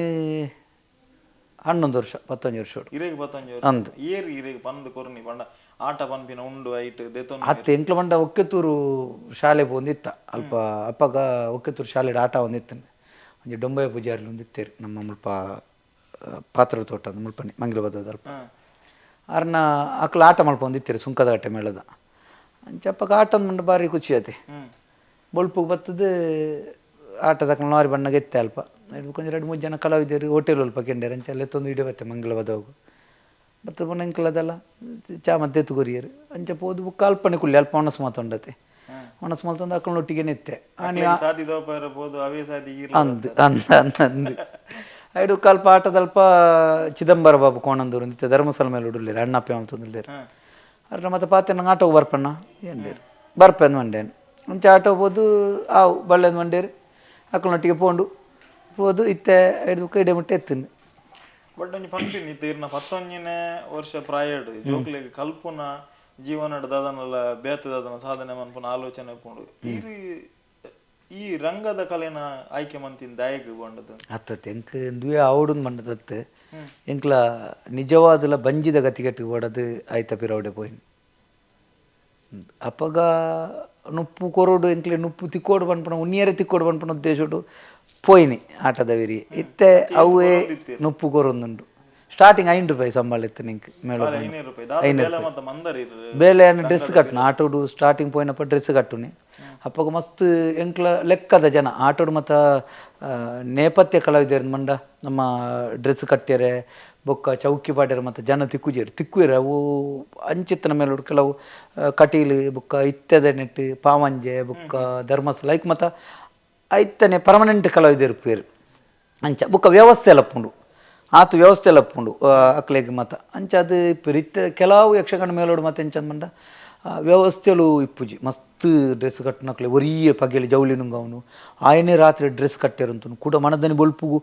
11 ವರ್ಷ 19 ವರ್ಷ. ಇರೆಗ್ 19 ವರ್ಷ? ಅಂದ್. ಏರ್ ಇರೆಗ್ ಪಂದ್ ಕೊರ್ನಿ ಪಂಡ ಆಟ ಪನ್ಪಿನ ಉಂಡು ಐಟ್ ದೆತೊನ್ನು? ಅತ್ತೆ ಎಂಕ್ಲ ಪಂಡ ಒಕ್ಕೆತೂರು ಶಾಲೆ ಪೋಂದಿತ್ತ ಅಲ್ಪ. ಅಪ್ಪಗ ಒಕ್ಕೆತೂರು ಶಾಲೆಡ್ ಆಟ ಒಂದಿತ್ತು. ಒಂಜಿ ಡೊಂಬಯ ಪೂಜಾರಿ ಒಂದಿತ್ತೇರು ನಮ್ಮ ಮುಲ್ಪ, ಪಾತ್ರ ತೋಟ ಮುಲ್ಪನೆ ಮಂಗಿಲಬಾದದ ಅಲ್ಪ. ಅರ್ನ ಅಕ್ಲ ಆಟ ಮಲ್ಪೊಂದಿತ್ತೆರು ಸುಂಕದ ಕಟ್ಟೆ ಮೇಳದ. ಅಂಚ ಅಪ್ಪಗ ಆಟ ಮಂಡ ಭಾರಿ ಖುಷಿ ಆತೆ. ಬೊಲ್ಪುಗ್ ಬತ್ತದು ಆಟದ ನಾರಿ ಬಣ್ಣಗೆ ಎತ್ತೆ ಅಲ್ಪ ಕೊಂಚ ಎರಡು ಮೂರು ಜನ ಕಲಾವಿದರು ಹೋಟೆಲ್ ಅಲ್ಪ ಕೆಂಡೇರು. ಅಂಚ ಲೆತ್ತೊಂದು ಇಡೀ ಬತ್ತೆ ಮಂಗಳವಾದವಾಗ ಬತ್ತ ಪುನಃ ಎಂಕಲದಲ್ಲ ಚಾ ಮತ್ತೆ ಎತ್ತು ಕೊರಿಯರು. ಅಂಚ ಪೋದು ಬುಕ್ಕ ಅಲ್ಪನೆ ಕುಲ್ಲಿ ಅಲ್ಪ ಒಣಸು ಮಾತೊಂಡತೆ. ಒಣಸು ಮಲ್ತೊಂದು ಅಕ್ಕನೊಟ್ಟಿಗೆ ನೆತ್ತೆ. ಆನಿ ಸಾದಿ ದೋಪಾರ ಪೋದು ಅವೇ ಸಾದಿ ಈರ್ಲ. ಅಂದ್ ಅಂದ್ ಅಂದ್ ಅಂದ್ ಐಡು ಅಲ್ಪ ಆಟದಲ್ಪ ಚಿದಂಬರ ಬಾಬು ಕೋಣಂದೂರು ಇತ್ತೆ ಧರ್ಮಸ್ಥಳ ಮೇಲೆ ಉಡುಲ್ಲೇರು ಅಣ್ಣಪ್ಪ ಅಂತಂದುಲ್ಲೇರು. ಅರ್ನ ಮತ್ತೆ ಪಾತೆ ನಂಗೆ ಆಟೋಗೆ ಬರ್ಪಣ್ಣ ಎಂಡೇರು ಬರ್ಪೆಂದು ಮಂಡೇನು. ಅಂಚ ಆಟೋ ಪೋದು ಆವು ಬಳ್ಳೆಂದು ಮಂಡೇರು ಅಕ್ಕನೊಟ್ಟಿಗೆ ಪೋಂಡು ಪೋದು ಇತ್ತೆ ಐದು ಇಡೆ ಮುಟ್ಟೆ ಎತ್ತುಂಡು. ಬಟ್ ಒಂಜಿ ಪನ್ಪಿನಿ ಇತ್ತೆ ಇರ್ನ 19ನೇ ವರ್ಷ ಪ್ರಾಯಡ್ ಜೋಕ್ಲೆಗ್ ಕಲ್ಪುನ ಜೀವನಡ್ ದಾದನಲ ಬೇತೆ ದಾದನ ಸಾಧನೆ ಮನ್ಪುನ ಆಲೋಚನೆ ಉಪ್ಪುಂಡು. ಈರ್ ಈ ರಂಗದ ಕಲೆನ ಆಯ್ಕೆ ಮಂತಿನ ದಾಯೆಗ್ ಪಂಡದು? ಅತ್ತತ್ತೆ ಎಂಕ್ ಇಂದುವೆ ಆವಡುಂದು ಮಂಡದತ್ತೆ. ಎಂಕ್ಲ ನಿಜವಾದಲ ಬಂಜಿದ ಗತಿಗೆಟ್ಟು ಓಡದು ಆಯ್ತ ಪಿರವಡೆ ಪೋಯಿನ್. ಅಪಗ ನುಪ್ಪು ಕೊರೋಡು ಎಂಕ್ಲೆ ನುಪ್ಪು ತಿಕ್ಕೋಡು ಪನ್ಪುನ ಉನ್ನಿಯರೆ ತಿಕ್ಕೋಡು ಪನ್ಪುನ ಉದ್ದೇಶಡು ಪೋಯಿನಿ ಆಟದ ವಿರಿ. ಇತ್ತೆ ಅವೇ ನುಪ್ಪು ಕೊರೊಂದುಂಡು. ಸ್ಟಾರ್ಟಿಂಗ್ 5 ರೂಪಾಯಿ ಸಂಬಳ ಇತ್ತು ನಿಂಕ್ ಮೇಳ. 500 ರೂಪಾಯಿ ದಾದ ಬೇಲೆ ಮತ್ತ ಮಂದರ್ ಇರ್? ಬೇಲೆ ಡ್ರೆಸ್ ಕಟ್ಟುನ ಆಟೋಡು ಸ್ಟಾರ್ಟಿಂಗ್ ಪೋಯಿನಪ್ಪ ಡ್ರೆಸ್ ಕಟ್ಟುನಿ. ಅಪ್ಪಗ ಮಸ್ತ್ ಎಂಕ್ಲ ಲೆಕ್ಕದ ಜನ ಆಟೋಡು ಮತ್ತ ನೇಪಥ್ಯ ಕಲಾವಿದರ್ ಮಂಡ ನಮ್ಮ ಡ್ರೆಸ್ ಕಟ್ಟ್ಯರೆ ಬೊಕ್ಕ ಚೌಕಿ ಪಾಡ್ಯರೆ ಮತ್ತು ಜನ ತಿಕ್ಕುಜೇರು ತಿಕ್ಕುವೆರ್. ಅವು ಅಂಚಿತ್ತನ ಮೇಲೋಡು ಕೆಲವು ಕಟೀಲು ಬೊಕ್ಕ ಇತ್ತೆದ ನೆಟ್ ಪಾವಂಜೆ ಬೊಕ್ಕ ಧರ್ಮಸ್ಥಳ ಐಕ್ ಮತ್ತ ಐತನೆ ಪರ್ಮನೆಂಟ್ ಕಲಾವಿದೆರ್ ಇಪ್ಪುವೆರ್. ಅಂಚ ಬೊಕ್ಕ ವ್ಯವಸ್ಥೆ ಎಲ್ಲ ಉಪ್ಪುಂಡು, ಆತ್ ವ್ಯವಸ್ಥೆ ಎಲ್ಲ ಉಪ್ಪುಂಡು ಅಕ್ಲೆಗ್ ಮತ. ಅಂಚ ಅದು ಇಪ್ಪುವೆರ್. ಇತ್ತೆ ಕೆಲವು ಯಕ್ಷಗಾನ ಮೇಲೋಡು ಮತ್ತೆ ಎಂಚ ಪಂಡ ವ್ಯವಸ್ಥೆಲು ಇಪ್ಪುಜಿ. ಮಸ್ತ್ ಡ್ರೆಸ್ ಕಟ್ಟುನಕ್ಲೆ ಒರಿಯೇ ಪಗೆಲು ಜೌಲಿ ನುಂಗವನು ಆಯನೇ ರಾತ್ರಿ ಡ್ರೆಸ್ ಕಟ್ಟೆರುಂತುನು ಕೂಡ ಮನದನಿ ಬೊಲ್ಪುಗು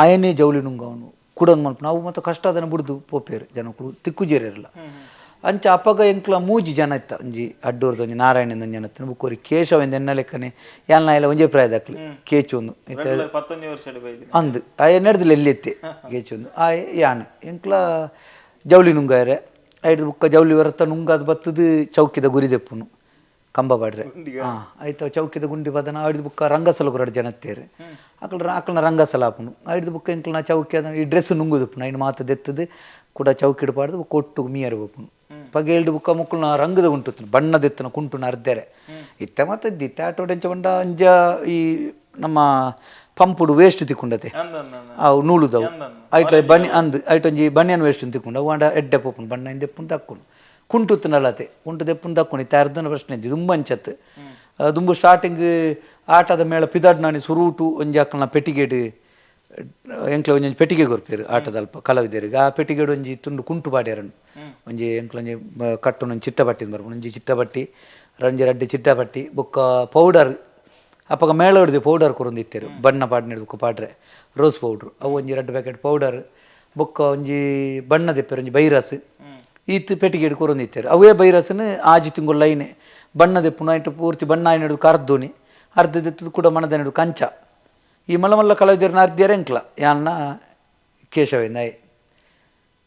ಆಯನೇ ಜೌಲಿ ನುಂಗವನು ಕೂಡ ಮಲ್ಪುನ ಅವು ಮತ್ತು ಕಷ್ಟ ಅದನ್ನು ಬುಡ್ದು ಪೋಪೇರು ಜನಕ್ಕಳು ತಿಕ್ಕುಜೇರಿರಲ್ಲ. ಅಂಚ ಅಪಗ ಎಂಕ್ಲ ಮೂಜಿ ಜನ ಇತ್ತ. ಒಂಜಿ ಅಡ್ಡೂರ್ದ ಒಂಜಿ ನಾರಾಯಣನ ಒಂಜಿ ಜನ ಇತ್ತು, ಬೊಕ್ಕ ಕೇಶವ ಎಂದ ಎನ್ನ ಲೆಕ್ಕನೆ ಯಾನ್ ಎಲ್ಲ ಒಂಜೇ ಪ್ರಾಯದಕ್ಲು ಕೇಚು ಒಂದು ಇತ್ತೆ. 19 ವರ್ಷ ಬೈದಿನಿ. ಅಂದ್ ಆಯೆ ನೆಡ್ದಿಲ್ಲ ಎಲ್ಲಿ ಎತ್ತೆ ಕೇಚು ಒಂದು ಆಯೆ ಯಾನ್ ಎಂಕ್ಲ ಜೌಲಿ ನುಂಗಾಯರೆ. ಐದು ಬುಕ್ಕ ಜೌಲಿ ಬರತ್ತ ನುಂಗಾದ್ ಬತ್ತದು ಚೌಕಿದ ಗುರಿ ದೆಪ್ಪುನು ಕಂಬ ಪಾಡ್ರೆ. ಹಾಂ ಆಯ್ತು ಚೌಕಿದ ಗುಂಡಿ ಬದನ ಐದು ಬುಕ್ಕ ರಂಗಸಲ ಎರಡು ಜನ ತೇರು ಅಕಲ್ ಅಕಲ್ನ ರಂಗಸಲ ಆಪುನು. ಐದು ಬುಕ್ಕ ಎಂಕ್ಲನ ಚೌಕಿ ಅದ ಈ ಡ್ರೆಸ್ ನುಂಗುದುಪ್ಪುನು ಐನು ಮಾತ ದೆತ್ತದು ಕೂಡ ಚೌಕಿಡ್ ಪಾಡ್ದು ಕೊಟ್ಟು ಮೀಯರು ಬೋಪುನು. ಪಗೇಲ್ಡ್ ಬುಕ್ಕ ಮುಕ್ಕುಲ್ನ ರಂಗದ ಉಂಟು ಬಣ್ಣದೆತ್ತನ ಕುಂಟುನ ಅರ್ಧೆರೆ. ಇತ್ತೆ ಮಾತ ಇತ್ತೆ ಆಟೋಡು ಎಂಚ ಪಂಡ ಅಂಜ ಈ ನಮ್ಮ ಪಂಪುಡು ವೇಸ್ಟ್ ತಿಕ್ಕೊಂಡತೆ. ಅಂದ್ ಅಂದ್ ಅಂದ್. ಅವು ನೂಲುದವು. ಅಂದ್. ಐಟ್ಲ ಬನ್ನಿ ಅಂದ್ ಐಟ್ ಒಂಜಿ ಬನಿಯನ್ ವೇಸ್ಟ್ ತಿಕ್ಕೊಂಡು ಅವು ಅಂಡ ಎಡ್ಡೆ ಪೋಪುನು ಬಣ್ಣ ಇಂದೆಪ್ಪುನು ತಕ್ಕುನು ಕುಂಟು ನಲತೆ ಕುಂಟು ದೆಪ್ಪುನು ತಕ್ಕುನು. ಇತ್ತೆ ಅರ್ಧನ ಪ್ರಶ್ನೆ ಇಜ್ಜಿ ದುಂಬು ಅಂಚತ್. ದುಂಬು ಸ್ಟಾರ್ಟಿಂಗ್ ಆಟದ ಮೇಳ ಪಿದಾಡ್ನಾನಿ ಸುರೂಟು ಒಂಜಿ ಅಕ್ಕಲ್ನ ಪೆಟ್ಟಿಗೆಡ್ ಎಂಕ್ಲ ಒಂಜೊಂಜಿ ಪೆಟ್ಟಿಗೆ ಕೊರ್ಪೇರು ಆಟದ ಅಲ್ಪ ಕಲಾವಿದರಿಗೆ. ಆ ಪೆಟ್ಟಿಗೆಡ್ ಒಂಜಿ ತುಂಡು ಕುಂಟು ಪಾಡ್ಯಾರನು ಒಂಜಿ ಎಂಕ್ಲ ಒಂಜಿ ಕಟ್ಟುನ ಒಂಜಿ ಚಿಟ್ಟಪಟ್ಟಿ ಬರ್ಪುಂಡು. ಒಂಜಿ ಚಿಟ್ಟಪಟ್ಟಿ ರಂಜಿ ರಡ್ಡ್ ಚಿಟ್ಟಪಟ್ಟಿ ಬೊಕ್ಕ ಪೌಡರ್. ಅಪಗ ಮೇಳ ಹಿಡ್ದು ಪೌಡರ್ ಕೊರೊಂದಿತ್ತೆರು ಬಣ್ಣ ಪಾಡ್ನೆ ಬೊಕ್ಕ ಪಾಡ್ರೆ ರೋಸ್ ಪೌಡ್ರ್ ಅವು ಒಂಜಿ ರಡ್ಡ್ ಪ್ಯಾಕೆಟ್ ಪೌಡರ್ ಬೊಕ್ಕ ಒಂಜಿ ಬಣ್ಣ ದೆಪ್ಪೆರ್ ಒಂಜಿ ಬೈರಸ್ ಈತ್ ಪೆಟ್ಟಿಗೆಡ್ ಕೊರೊಂದಿತ್ತೆರು. ಅವೇ ಬೈರಸ್ನ್ ಆಜಿ ತಿಂಗೊಳು ಲೈನೆ ಬಣ್ಣ ದೆಪ್ಪುನು ಐಟ್ ಪೂರ್ತಿ ಬಣ್ಣ ಆಯ್ನ ಹಿಡ್ದು ಕರ್ದೋನಿ ಅರ್ಧ ದೆತ್ತದು ಕೂಡ ಮಣದ ಹಿಡ್ದು ಕಂಚ ಈ ಮಲ್ಲ ಮಲ್ಲ ಕಲಾವಿದರ್ನ ಅರ್ದಿಯರ್ ಎಂಕ್ಲ ಯಾನ್ನ ಕೇಶವೇಂದ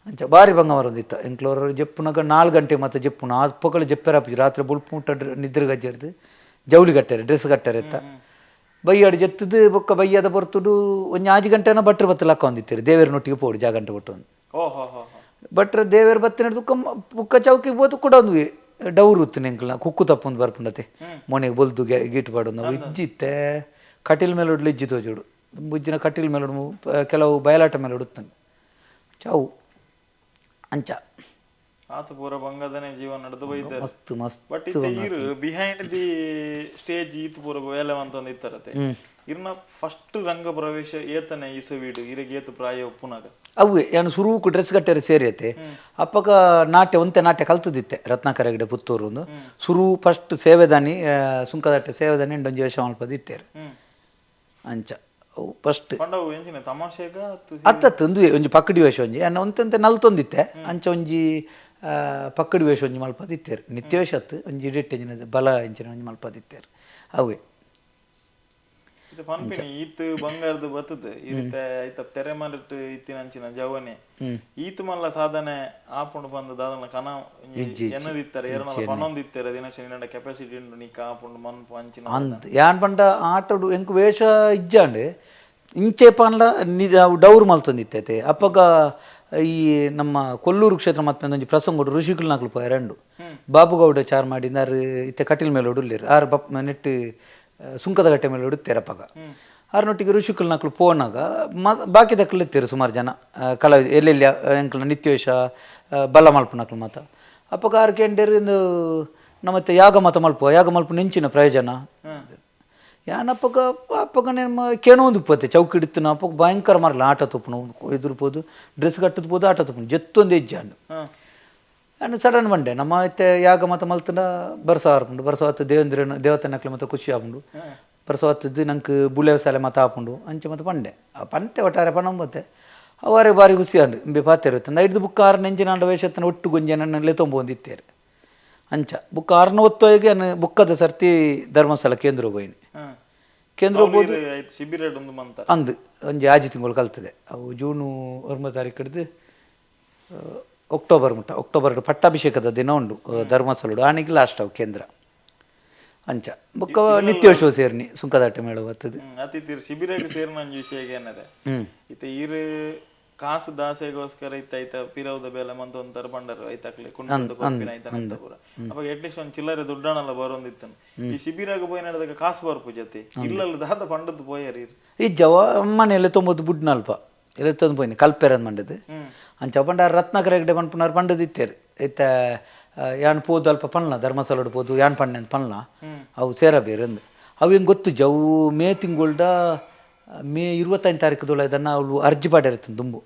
ಅಂಚ ಭಾರಿ ಬಂಗ ಬರೋದಿತ್ತ. ಎಂಕ್ಲೋರು ಜೆಪ್ಪುನಗ 4 ಗಂಟೆ ಮತ್ತೆ ಜೆಪ್ಪುನ ಆ ಪೊಕಳು ಜೆಪ್ಪೆರಾಪುಜಿ. ರಾತ್ರಿ ಬೊಲ್ಪು ಮುಟ್ಟ ನಿದ್ರೆ ಗಜ್ಜರ್ದು ಜೌಲಿ ಕಟ್ಟಾರೆ ಡ್ರೆಸ್ ಕಟ್ಟಾರೆ ಇತ್ತ ಬೈಯಾಡು ಜೆತ್ತದು ಬೊಕ್ಕ ಬೈಯಾದ ಪೊರ್ತುಡು ಒಂಜಿ ಆಜಿ ಗಂಟೆನ ಭಟ್ರು ಬತ್ತು ಲಕ್ಕ ಹೊಂದಿತ್ತೀರಿ ದೇವೇರ ನೊಟ್ಟಿಗೆ ಪೋಡು ಜಾಗಂಟೆ ಕೊಟ್ಟು ಒಂದು. ಓ ಹೋ ಹೋ ಹೋ. ಭಟ್ರ ದೇವೇರು ಬತ್ತಿನ ದುಕ್ಕ ಬುಕ್ಕ ಚೌಕಿ ಬೋತು ಕೂಡ ಒಂದು ಡೌರು ಉತ್ತು ಎಂಕ್ಲ ಕುಕ್ಕು ತಪ್ಪೊಂದು ಬರ್ಪುಂಡತೆ ಮೊನೆಗೆ ಬೊಲ್ದು ಗೀಟು ಪಾಡೊಂದು ಅವು ಇಜ್ಜಿತ್ತೆ ಕಟಿಲ್ ಮೇಲೆ ಉಡ್ಲು ಇಜ್ಜಿ ತೋಜೋಡು ಬುಜ್ಜಿನ ಕಟಿಲ್ ಮೇಲೆ ಉಡ್ಲು, ಕೆಲವು ಬಯಲಾಟ ಮೇಲೆ ಉಡುತ್ತಾನೆ ಚಾವು ಅಂಚ. ಆತ ಪೂರ ಬಂಗದನೆ ಜೀವನ ನಡೆದು ಬೈದಾರೆ. ಮಸ್ತ್ ಮಸ್ತ್. ಬಟ್ ಇತ್ತೆ ಈರ್ behind the stage ಈತ್ ಪೂರ ಬೇಲೆ ಮಂತೊಂದು ಇತ್ತರತೆ. ಇರ್ನ ಫಸ್ಟ್ ರಂಗ ಪ್ರವೇಶ ಏತನೆ ಇಸವಿಡು ಇರೆಗ್ ಏತು ಪ್ರಾಯ ಉಪ್ಪುನಾಗ? ಅವು ಯಾನು ಸುರೂಕು ಡ್ರೆಸ್ ಕಟ್ಟರೆ ಸೇರಿಯತೆ ಅಪ್ಪಗ ನಾಟ್ಯ ಒಂತೆ ನಾಟ್ಯ ಕಲ್ತದಿತ್ತೆ ರತ್ನಾಕರ ಹೆಗಡೆ ಪುತ್ತೂರು ಒಂದು ಸುರು ಫಸ್ಟ್ ಸೇವೆದಾನಿ ಸುಂಕದಟ್ಟೆ ಸೇವೆದಾನಿ ಒಂಜಿ ವೇಷ ಮಲ್ಪದು ಇತ್ತೇರು. ಅಂಚ ಅವು ಫಸ್ಟ್. ಪಂಡ ಅವು ಎಂಚಿನ ತಮಾಷೆಗ ಅತ್ತು? ಅತ್ತತ್ತು ಒಂದು ಒಂಜಿ ಪಕ್ಕಡಿ ವೇಷ ಒಂಜಿ ಅನ್ನ ಒಂತಂತೆ ನಲ್ತೊಂದಿತ್ತೆ ಅಂಚ ಒಂಜಿ ಪಕ್ಕಡಿ ವೇಷ ಒಂಜಿ ಮಲ್ಪದಿತ್ತೇರು ನಿತ್ಯ ವೇಷ ಅತ್ತು ಒಂಜಿ ಇಡಿಟ್ ಎಂಜಿನ ಬಲ ಇಂಚಿನ ಒಂಜಿ ಮಲ್ಪದಿತ್ತೇರು ಅವೇ. ಇದು ಪನ್ಪಿನಿ ಈತ್ ಬಂಗಾರದ ಬತ್ತದ ಈ ರೀತಿ ಐತ ತೆರೆ ಮರಟ್ ಇತ್ತಿನಂಚಿನ ಜವನೆ ಈತ್ ಮಲ್ಲ ಸಾಧನೆ ಆಪುಂಡು ಬಂದು ದಾದನ ಕನ ಎನ್ನದಿತ್ತಾರೆ ಏರನಲ ಪನೊಂದಿತ್ತಾರೆ ದಿನಶನಿ ನಡ ಕೆಪಾಸಿಟಿ ಉಂಡು ನಿಕ್ಕ ಆಪುಂಡು ಮನ್ಪು ಅಂಚಿನ ಅಂದ್ ಯಾನ್ ಪಂಡ ಆಟೋಡು ಎಂಕ್ ವೇಷ ಇಜ್ಜಾಂಡ್ ಇಂಚೆ ಪಂಡ ಅವು ಡೌರ್ ಮಲ್ತೊಂದಿತ್ತೈತೆ. ಅಪ್ಪಗ ಈ ನಮ್ಮ ಕೊಲ್ಲೂರು ಕ್ಷೇತ್ರ ಮತ್ತೆ ಒಂಜಿ ಪ್ರಸಂಗೋಡು ಋಷಿಕುಲ್ನಾಕ್ಲು ಪೋಯ ರಂಡು ಬಾಬುಗೌಡ ಚಾರ್ ಮಾಡಿ ಆರು ಇತ್ತೆ ಕಟಿಲ್ ಮೇಲೆ ಉಡುಲ್ಲೇರು ಆರು ಬಪ್ ನೆಟ್ಟು ಸುಂಕದ ಗಟ್ಟೆ ಮೇಲೆ ಉಡುತ್ತೇರು ಅಪ್ಪಗ. ಆರ್ನೊಟ್ಟಿಗೆ ಋಷಿಕುಲ್ನಾಕ್ಲು ಪೋನಾಗ ಬಾಕಿ ದಕ್ಕಲು ಇತ್ತೀರು ಸುಮಾರು ಜನ ಕಲಾವಿದ ಎಲ್ಲೆಲ್ಲಿ ಎಂಕ್ಲ ನಿತ್ಯವೇಷ ಬಲ ಮಲ್ಪುನಕ್ಲು ಮಾತ. ಅಪ್ಪಗ ಆರು ಕೆಂಡೇರು ಇಂದು ನಮ್ಮತ್ತೆ ಯಾಗ ಮತ ಮಲ್ಪ ಯಾಗ ಮಲ್ಪ ನೆಂಚಿನ ಪ್ರಯೋಜನ ಯಾನಪ್ಪಗ ಅಪ್ಪಗ ನಿಮ್ಮ ಕೇಣೊಂದು ಪತ್ತೆ ಚೌಕಿ ಹಿಡಿತು ಅಪ್ಪಗ ಭಯಂಕರ ಮಾರಲ್ಲ ಆಟ ತುಪ್ಪನು ಎದುರು ಪೋದು ಡ್ರೆಸ್ ಕಟ್ಟದ ಪೋದು ಆಟ ತುಪ್ಪನು ಜೆತ್ತೊಂದು ಹೆಜ್ಜೆ ಅಣ್ಣ ಸಡನ್ ಬಂಡೆ ನಮ್ಮ ಇತ್ತೆ ಯಾಗ ಮತ ಮಲ್ತಂಡ ಬರ್ಸ ಆರ್ಪುಂಡು ಬರ್ಸ ಆತು ದೇವೇಂದ್ರನ ದೇವತನಕ್ಲೆ ಮತ ಖುಷಿ ಆಪುಂಡು ಬರ್ಸ ಆತದ್ದು ನಂಗೆ ಬುಳೆ ಸಾಲೆ ಮತ ಆಪುಂಡು ಅಂಚೆ ಮತ ಪಂಡೆ ಆ ಪಂತೆ ಒಟ್ಟಾರೆ ಪಣಂಬತ್ತೆ ಅವರೇ ಬಾರಿ ಖುಷಿ ಆಂಡು ಇಂಬೆ ಪಾತೆರು ಐದು ಬುಕ್ಕ ಆರು ನೆಂಚಿನ ವೇಷತ್ತನ ಒಟ್ಟು ಗುಂಜೆ ನನ್ನ ಲೆತೊಂಬೊಂದಿತ್ತೇರು ಅಂಚ ಬುಕ್ಕ ಆರ್ನ ಒತ್ತೋಗಿ ಅನ್ನ ಬುಕ್ಕದ ಸರ್ತಿ ಧರ್ಮಸ್ಥಳ ಕೇಂದ್ರ ಹೋಯಿನಿ ಕೇಂದ್ರ ಹೋಗ್ಬೋದು ಶಿಬಿರ ಒಂದು ಮಂತ ಅಂದು ಒಂಜಿ ಆಜಿ ತಿಂಗಳು ಕಲ್ತದೆ ಅವು ಜೂನು 9 ತಾರೀಕು ಹಿಡಿದು ಅಕ್ಟೋಬರ್ ಮುಟ್ಟ ಅಕ್ಟೋಬರ್ ಪಟ್ಟಾಭಿಷೇಕದ ದಿನ ಉಂಡು ಧರ್ಮಸ್ಥಳಡು ಆಣಿಗೆ ಲಾಸ್ಟ್ ಅವು ಕೇಂದ್ರ ಅಂಚ ಬುಕ್ಕ ನಿತ್ಯೋತ್ಸವ ಸೇರ್ನಿ ಸುಂಕದಾಟೆ ಮೇಳ ಬರ್ತದೆ. ಅತಿಥಿ ಶಿಬಿರಕ್ಕೆ ಸೇರಿನ ಒಂಜಿ ವಿಷಯ ಏನದೆ ಇತ್ತೆ ಈರು ಕಾಸು ದಾಸೆಗೋಸ್ಕರ ಇತ್ತ ಐತ ಪಿರವುದ ಬೇಲೆ ಮಂತ ಒಂತರ ಬಂಡರು ಐತಕ್ಲೆ ಕುಂಡ ಕೊರ್ಪಿನ ಐತ ಪೂರ ಅವಾಗ ಅಟ್ಲೀಸ್ಟ್ ಒಂದ್ ಚಿಲ್ಲರೆ ದುಡ್ಡಾಣಲ್ಲ ಬರೋಂದಿತ್ತು. ಈ ಶಿಬಿರಾಗ ಪೋಯಿ ನಡೆದಾಗ ಕಾಸು ಬರ್ಪು ಜೊತೆ ಇಲ್ಲಲ್ಲ ದಾದ ಪಂಡದ್ದು ಪೋಯರಿ ಈ ಜವ ಮನೆಯಲ್ಲಿ ತೊಂಬತ್ತು ಬುಡ್ನಲ್ಪ ಎಲ್ಲ ತಂದು ಪೋಯಿನಿ ಕಲ್ಪೆರಂದ್ ಮಂಡದು ಅಂಚ ಪಂಡ ರತ್ನಾಕರ ಹೆಗ್ಡೆ ಪನ್ಪುನಾರು ಪಂಡದು ಇತ್ತೇರು ಇತ್ತ ಯಾನ್ ಪೋದು ಅಲ್ಪ ಪನ್ಲ ಧರ್ಮಸ್ಥಳಡ್ ಪೋದು ಯಾನ್ ಪಣ್ಣೆ ಅಂತ ಪನ್ಲ ಅವು ಸೇರಬೇರು ಅಂದು ಅವು ಹೆಂಗೆ ಗೊತ್ತು ಜವು ಮೇ ತಿಂಗಳ್ದ ಮೇ 25 ತಾರೀಕುದೊಳ ಇದನ್ನು ಅವಳು ಅರ್ಜಿ ಪಾಡಿರುತ್ತೆ ದುಂಬು.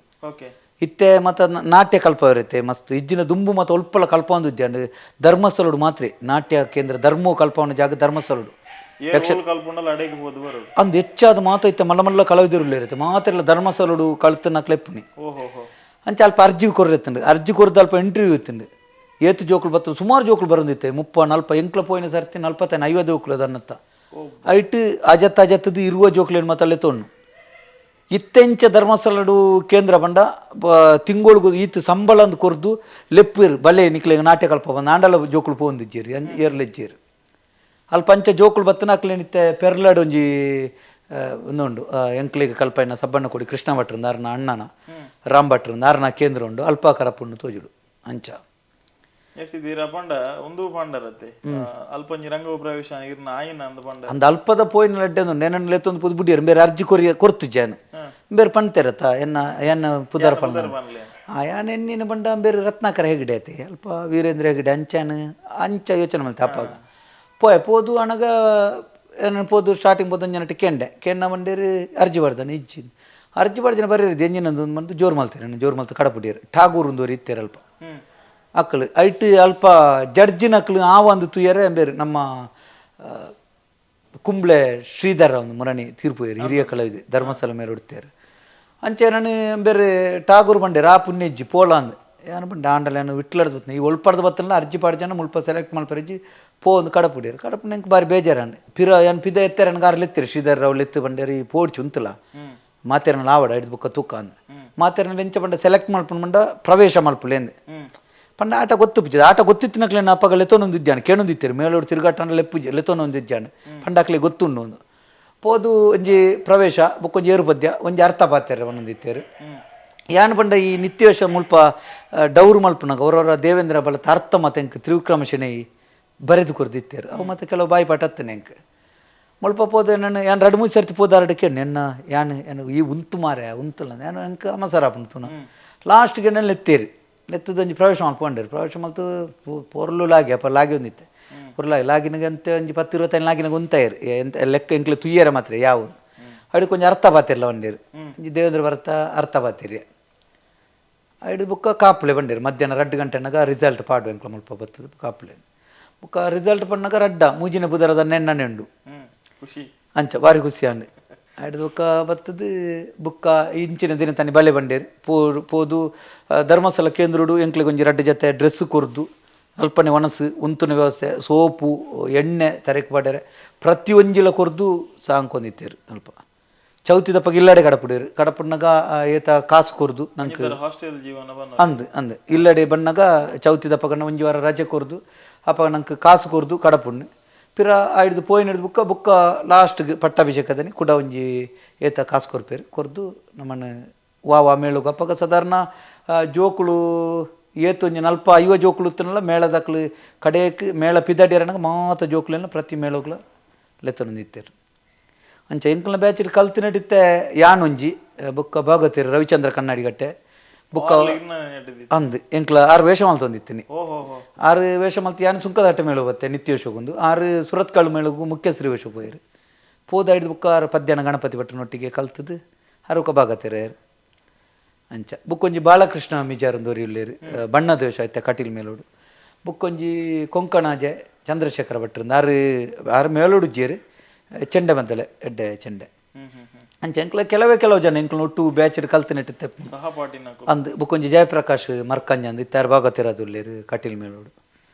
ಇತ್ತೆ ಮತ್ತು ನಾಟ್ಯ ಕಲ್ಪ ಇರುತ್ತೆ ಮಸ್ತ್ ಇಜ್ಜಿನ ದುಂಬು ಮತ್ತು ಒಲ್ಪಲ ಕಲ್ಪ ಒಂದು ಇಜ್ಜಾಂಡ್ ಧರ್ಮಸ್ಥಳಡು ಮಾತ್ರ ನಾಟ್ಯ ಕೇಂದ್ರ ಧರ್ಮ ಕಲ್ಪವನ ಜಾಗ ಧರ್ಮಸ್ಥಳಡು ಅಂದು ಹೆಚ್ಚಾದ ಮಾತು ಇತ್ತೆ ಮಲ್ಲ ಮಲ್ಲ ಕಲಾವಿದರು ಇರುತ್ತೆ ಮಾತ್ರ ಧರ್ಮಸ್ಥಳಡು ಕಳ್ತನ ಕ್ಲೆಪ್ನಿ ಅಂಚ ಅಲ್ಪ ಅರ್ಜಿ ಕೊರ್ರೆತ್ತಂಡು ಅರ್ಜಿ ಕೊರ್ದು ಅಲ್ಪ ಇಂಟರ್ವ್ಯೂ ಇತ್ತಂಡು ಏತು ಜೋಕುಲು ಬತ್ತು ಸುಮಾರು ಜೋಕುಲು ಬರೋದಿತ್ತೆ 30 40 ಎಂಕ್ಲ ಪೋಯಿನ ಸರ್ತಿ 45 50 ಜೋಕುಲು ಅದನ್ನತ್ತ ಐಟ್ ಅಜತ್ತ ಅಜತ್ತದು ಇರುವ ಜೋಕುಲೇನು ಮಾತಲ್ಲೇ ತೊಣ್ಣು ಇತ್ತೆಂಚ ಧರ್ಮಸ್ಥಳಡು ಕೇಂದ್ರ ಬಂಡ ತಿಂಗೊಳ್ಗು ಈತ ಸಂಬಳ ಅಂದ್ ಕೊರ್ದು ಲೆಪ್ಪಿರು ಬಲೆ ನಿಕ್ಲೆ ನಾಟ್ಯ ಕಲ್ಪ ಬಂದು ಆಂಡಲ ಜೋಕುಲು ಪೋಂದಿಜ್ಜೇರು ಏರ್ಲೆಜ್ಜೇರು ಅಲ್ಪ ಅಂಚ ಜೋಕುಲು ಬತ್ತನ ಅಕ್ಲೇನಿತ್ತೆ ಪೆರ್ಲಾಡು ಒಂಜಿ ಒಂದುಂಡು ಎಂಕ್ಲಿಗೆ ಕಲ್ಪೈನ ಸಬ್ಬಣ್ಣ ಕೊಡಿ ಕೃಷ್ಣ ಭಟ್ರು ನಾರನ ಅಣ್ಣನ ರಾಮ್ ಭಟ್ರು ನಾರನ ಕೇಂದ್ರ ಉಂಡು ಅಲ್ಪ ಕರಪುಂಡು ತೋಜುಡು ಅಂಚ ಪಂಡ ಒಂದು ಪಂಡರತ್ತೆ ಅಲ್ಪಂಜಿ ರಂಗ ಪ್ರವೇಶ ಇರ್ನ ಆಯಿನ ಅಂದ ಪಂಡ ಅಂದ ಅಲ್ಪದ ಪೋಯಿನ ಲಡ್ಡೆ ನೆನನ್ ಲೆತ್ತೊಂದು ಪುದು ಬುಡಿಯರು ಬೇರೆ ಅರ್ಜಿ ಕೊರಿಯ ಕೊರ್ತು ಜಾನು ಬೇರೆ ಪಂತೇರತ್ತ ಎನ್ನ ಎನ್ನ ಪುದರ್ ಪಂಡ ಆ ಯಾನ್ ಎನ್ನಿನ ಬಂಡ ಬೇರೆ ರತ್ನಾಕರ ಹೆಗಡೆ ಐತೆ ಅಲ್ಪ ವೀರೇಂದ್ರ ಹೆಗಡೆ ಅಂಚಾನ ಅಂಚ ಯೋಚನೆ ಮಾಡ್ತೆ ಅಪ್ಪಾಗ ಪೋಯ್ ಪೋದು ಅಣಗ ಏನ ಪೋದು ಸ್ಟಾರ್ಟಿಂಗ್ ಪೋದು ಅಂಜನಟ್ಟು ಕೆಂಡೆ ಕೆಂಡ ಬಂಡೇರಿ ಅರ್ಜಿ ಬರ್ದಾನೆ ಇಜ್ಜಿ ಅರ್ಜಿ ಬರ್ದಿನ ಬರೀ ಎಂಜಿನಂದು ಬಂದು ಜೋರು ಮಲ್ತೇನೆ ಜೋರು ಮಲ್ತು ಕಡಪುಡಿಯರು ಠಾಗೂರ್ ಒಂದು ಇತ್ತೇರು ಅಲ್ಪ ಅಕ್ಕಳು ಐಟ್ ಅಲ್ಪ ಜಡ್ಜಿನ ಅಕ್ಕಳು ಆ ಒಂದು ತುಯರೆ ಬೇರೆ ನಮ್ಮ ಕುಂಬ್ಳೆ ಶ್ರೀಧರ ಒಂದು ಮುರಣಿ ತೀರ್ಪು ಹಿರಿಯ ಕಲಾವಿದೆ ಧರ್ಮಸ್ಥಳ ಮೇಲೆ ಉಡ್ತೇರು ಅಂಚೆ ನಾನು ಬೇರೆ ಠಾಗೂರ್ ಬಂಡೆ ರಾ ಪುಣ್ಯಜ್ಜಿ ಪೋಲ ಅಂದ್ ಏನು ಬಂಡೆ ಆಂಡಲ ಏನು ವಿಟ್ಲಡ್ದು ಬತ್ತನ ಈ ಒಳ್ಪಡ್ದು ಬತ್ತಲ್ಲ ಅರ್ಜಿ ಪಾಡು ಜನ ಮುಲ್ಪ ಸೆಲೆಕ್ಟ್ ಮಲ್ಪರಿಜ್ಜಿ ಪೋ ಒಂದು ಕಡಪುಡಿಯರು ಕಡಪು ನಂಗೆ ಬಾರಿ ಬೇಜಾರಂಡೆ ಪಿರ ಏನು ಪಿದ ಎತ್ತಾರೆ ನನಗೆ ಆರು ಲೆತ್ತಿರು ಶ್ರೀಧರ್ ರಾವ್ ಲೆತ್ತು ಬಂಡೇರಿ ಪೋಡ್ಚು ಉಂತಲ ಮಾತೇರನ ಆವಡ ಹಿಡ್ದು ಬುಕ್ಕ ತೂಕ ಅಂದ ಮಾತೇರನ ಎಂಚ ಬಂಡ ಸೆಲೆಕ್ಟ್ ಮಲ್ಪುಂಡು ಬಂಡ ಪ್ರವೇಶ ಮಲ್ಪುಲೇಂದೆ ಪಂಡ ಆಟ ಗೊತ್ತು ಪುಜ್ಜದ ಆಟ ಗೊತ್ತಿತ್ತಿನಕ್ಲೆ ಅಪ್ಪಗ ಲೆತ್ತೊನೊಂದಿದ್ದಾನೆ ಕೇಣೊಂದಿತ್ತೀರು ಮೇಲೋಡು ತಿರುಗಾಟನ ಲೆಪ್ಪುಜ ಲೆತ್ತೊನೊಂದಿದ್ದಾನೆ ಪಂಡಾಕ್ಲೆ ಗೊತ್ತುಂಡು ಒಂದು ಪೋದು ಒಂಜಿ ಪ್ರವೇಶ ಬೊಕ್ಕೊಂಜಿ ಏರು ಪದ್ಯ ಒಂಜಿ ಅರ್ಥ ಪಾತ್ಯಾರ ಒಂದೊಂದಿತ್ತೇರು ಯಾನ್ ಪಂಡ ಈ ನಿತ್ಯವೇಷ ಮುಲ್ಪ ಡೌರು ಮಲ್ಪುನಾಗ ಅವರವರ ದೇವೇಂದ್ರ ಬಲತ ಅರ್ಥ ಮತ್ತೆ ಎಂಕ್ ತ್ರಿವಿಕ್ರಮ ಶೆಣೈ ಬರೆದು ಕೊರ್ದಿತ್ತೇರು ಅವು ಮತ್ತೆ ಕೆಲವು ಬಾಯಿ ಪಾಠ ಹತ್ತನೆ ಎಂಕ್ ಮುಲ್ಪ ಪೋದು ನನ್ನ ಯಾನ್ 2 3 ಸರ್ತಿ ಪೋದಾರಡಕ್ಕೆ ನೆನ್ನ ಯಾನ್ ಏನು ಈ ಉಂತು ಮಾರೆ ಉಂತಲ್ಲ ಯಾನು ಎಂಕ್ ಅಮಸರ ಆಪುಂಡು ಲಾಸ್ಟ್ಗೆ ನನ್ನ ಲೆತ್ತೇರಿ ಲೆತ್ತದೊಂಜಿ ಪ್ರವೇಶ ಮಲ್ಪೊಂಡೇರು ಪ್ರವೇಶ ಮಲ್ತು ಪೊರ್ಲು ಲಾಗಿ ಅಪ್ಪ ಲಾಗಿ ಒಂದಿತ್ತೆ ಪೊರ್ಲಾಗಿ ಲಾಗಿನಗ ಅಂತ ಒಂಜಿ 10 25 ಲಾಗಿನಗ ಉಂತಾಯಿರು ಎಂತ ಲೆಕ್ಕ ಎಂಕ್ಲೆ ತುಯ್ಯರ ಮಾತ್ರ ಯಾವ ಅಡಿ ಕೊಂಚ ಅರ್ಥ ಪಾತಿರಲ್ಲ ಬಂಡೇರು ಒಂಜಿ ದೇವೇಂದ್ರ ಭರತ ಅರ್ಥ ಪಾತಿರಿ ಐಡು ಬುಕ್ಕ ಕಾಪುಲೆ ಬಂಡೇರು ಮಧ್ಯಾಹ್ನ 2 ಗಂಟೆನಾಗ ರಿಸಲ್ಟ್ ಪಾಡು ಎಂಕ್ಲ ಮುಲ್ಪ ಬತ್ತದ ಕಾಪುಲೆ ಬುಕ್ಕ ರಿಸಲ್ಟ್ ಪಣ್ಣಾಗ ರಡ್ಡ ಮೂಜಿನ ಬುದರದ ನೆಣ್ಣನೆ ಉಂಡು ಖುಷಿ ಅಂಚ ಭಾರಿ ಖುಷಿ ಅಂಡೆ. ಆಯ್ದು ಬೊಕ್ಕ ಬತ್ತದು ಬುಕ್ಕ ಇಂಚಿನ ದಿನ ತಾನಿ ಬಲೆ ಬಂಡೇರು ಪೋದು ಧರ್ಮಸ್ಥಳ ಕೇಂದ್ರಡು ಎಂಕ್ಲೆಗ್ ಒಂಜಿ ರಡ್ಡ್ ಜತೆ ಡ್ರೆಸ್ ಕೊರ್ದು ಅಲ್ಪನೆ ಒಣಸು ಉಂತುನ ವ್ಯವಸ್ಥೆ ಸೋಪು ಎಣ್ಣೆ ತರೆಕ್ ಪಾಡೆರೆ ಪ್ರತಿಯೊಂಜಿಲ ಕೊರ್ದು ಸಾಂಕೊಂದಿತ್ತೇರು ಅಲ್ಪ ಚೌತಿದಪ್ಪ ಇಲ್ಲಡೆ ಕಡಪುಡೇರು ಕಡಪುಡ್ನಗ ಏತ ಕಾಸು ಕೊರ್ದು ನಂಗೆ ಹಾಸ್ಟೆಲ್ ಜೀವನ ಬನ್ನ ಅಂದು ಅಂದು ಇಲ್ಲಡೆ ಬಣ್ಣಗ ಚೌತಿದಪ್ಪ ಒಂಜಿ ವಾರ ರಜೆ ಕೊರ್ದು ಅಪ್ಪ ನಂಗೆ ಕಾಸು ಕೊರ್ದು ಕಡಪುಣ್ಣು ಪಿರ ಆಯ್ದು ಪೋಯಿನ ಹಿಡ್ದು ಬುಕ್ಕ ಬುಕ್ಕ ಲಾಸ್ಟ್ಗೆ ಪಟ್ಟಾಭಿಷೇಕದನಿ ಕುಡ ಒಂಜಿ ಏತ ಕಾಸು ಕೊರ್ಪೇರು ಕೊರ್ದು ನಮ್ಮನ್ನು ವಾ ವಾ ಮೇಳುಗು ಅಪ್ಪಗ ಸಾಧಾರಣ ಜೋಕುಳು ಏತೊಂಜಿ ನಲ್ಪ ಐವ ಜೋಕುಳು ಇತ್ತನಲ್ಲ ಮೇಳದಕ್ಲು ಕಡೆಯಕ್ಕೆ ಮೇಳ ಪಿದಡಿಯರನಾಗ ಮಾತ ಜೋಕುಲೆಲ್ಲ ಪ್ರತಿ ಮೇಳಗ್ಲ ಲೆತ್ತೊಂದಿತ್ತೇರು. ಅಂಚ ಎಂಕಲ್ನ ಬ್ಯಾಚಿಡ್ ಕಲ್ತು ನಡಿತ್ತೆ ಯಾನೊಂಜಿ ಬುಕ್ಕ ಭಾಗವತಿರು ರವಿಚಂದ್ರ ಕನ್ನಡಿಗಟ್ಟೆ ಬುಕ್ಕ ಅಂದು ಎಂಕ್ಲ ಆರು ವೇಷ ಮಲ್ತೊಂದಿತ್ತೀನಿ. ಆರು ವೇಷ ಮಲ್ತು ಯಾನು ಸುಂಕದಾಟ ಮೇಳು ಬತ್ತೆ ನಿತ್ಯೋಶಗೊಂದು ಆರು ಸುರತ್ಕಲ್ ಮೇಳುಗು ಮುಖ್ಯ ಶ್ರೀ ವೇಷ ಪೋಯರು ಪೋದ ಹಿಡ್ದು ಬುಕ್ಕ ಆರು ಪದ್ಯನ ಗಣಪತಿ ಭಟ್ಟನೊಟ್ಟಿಗೆ ಕಲ್ತದ್ದು ಆರು ಭಾಗವತಿರು ಅಂಚ ಬುಕ್ಕೊಂಜಿ ಬಾಲಕೃಷ್ಣ ಮಿಜಾರಂದೋರಿ ಉಳ್ಳೇರು ಬಣ್ಣದ ವೇಷ ಐತೆ ಕಟೀಲ್ ಮೇಲೋಡು ಬುಕ್ಕೊಂಜಿ ಕೊಂಕಣಾಜೆ ಚಂದ್ರಶೇಖರ ಭಟ್ರು ಆರು ಆರು ಮೇಲೋಡು ಜೇರು ಚೆಂಡೆ ಬಂತಲೆ ಎಡ್ಡೆ ಚೆಂಡೆ. ಅಂಚ ಎಂಕ್ಲ ಕೆಲವೇ ಕೆಲವು ಜನ ಎಂಕ್ಲ ಒಟ್ಟು ಬ್ಯಾಚ್ ಕಲ್ತು ನೆಟ್ಟಿತ್ತೆ ಅಂದು ಬುಕ್ಕೊಂಜಿ ಜಯಪ್ರಕಾಶ್ ಮರ್ಕಂಜ ಅಂದು ಇತ್ತಾರು ಭಾಗವತಿರದುಲ್ಲೇರು ಕಟೀಲ್ ಮೇಲೋಡು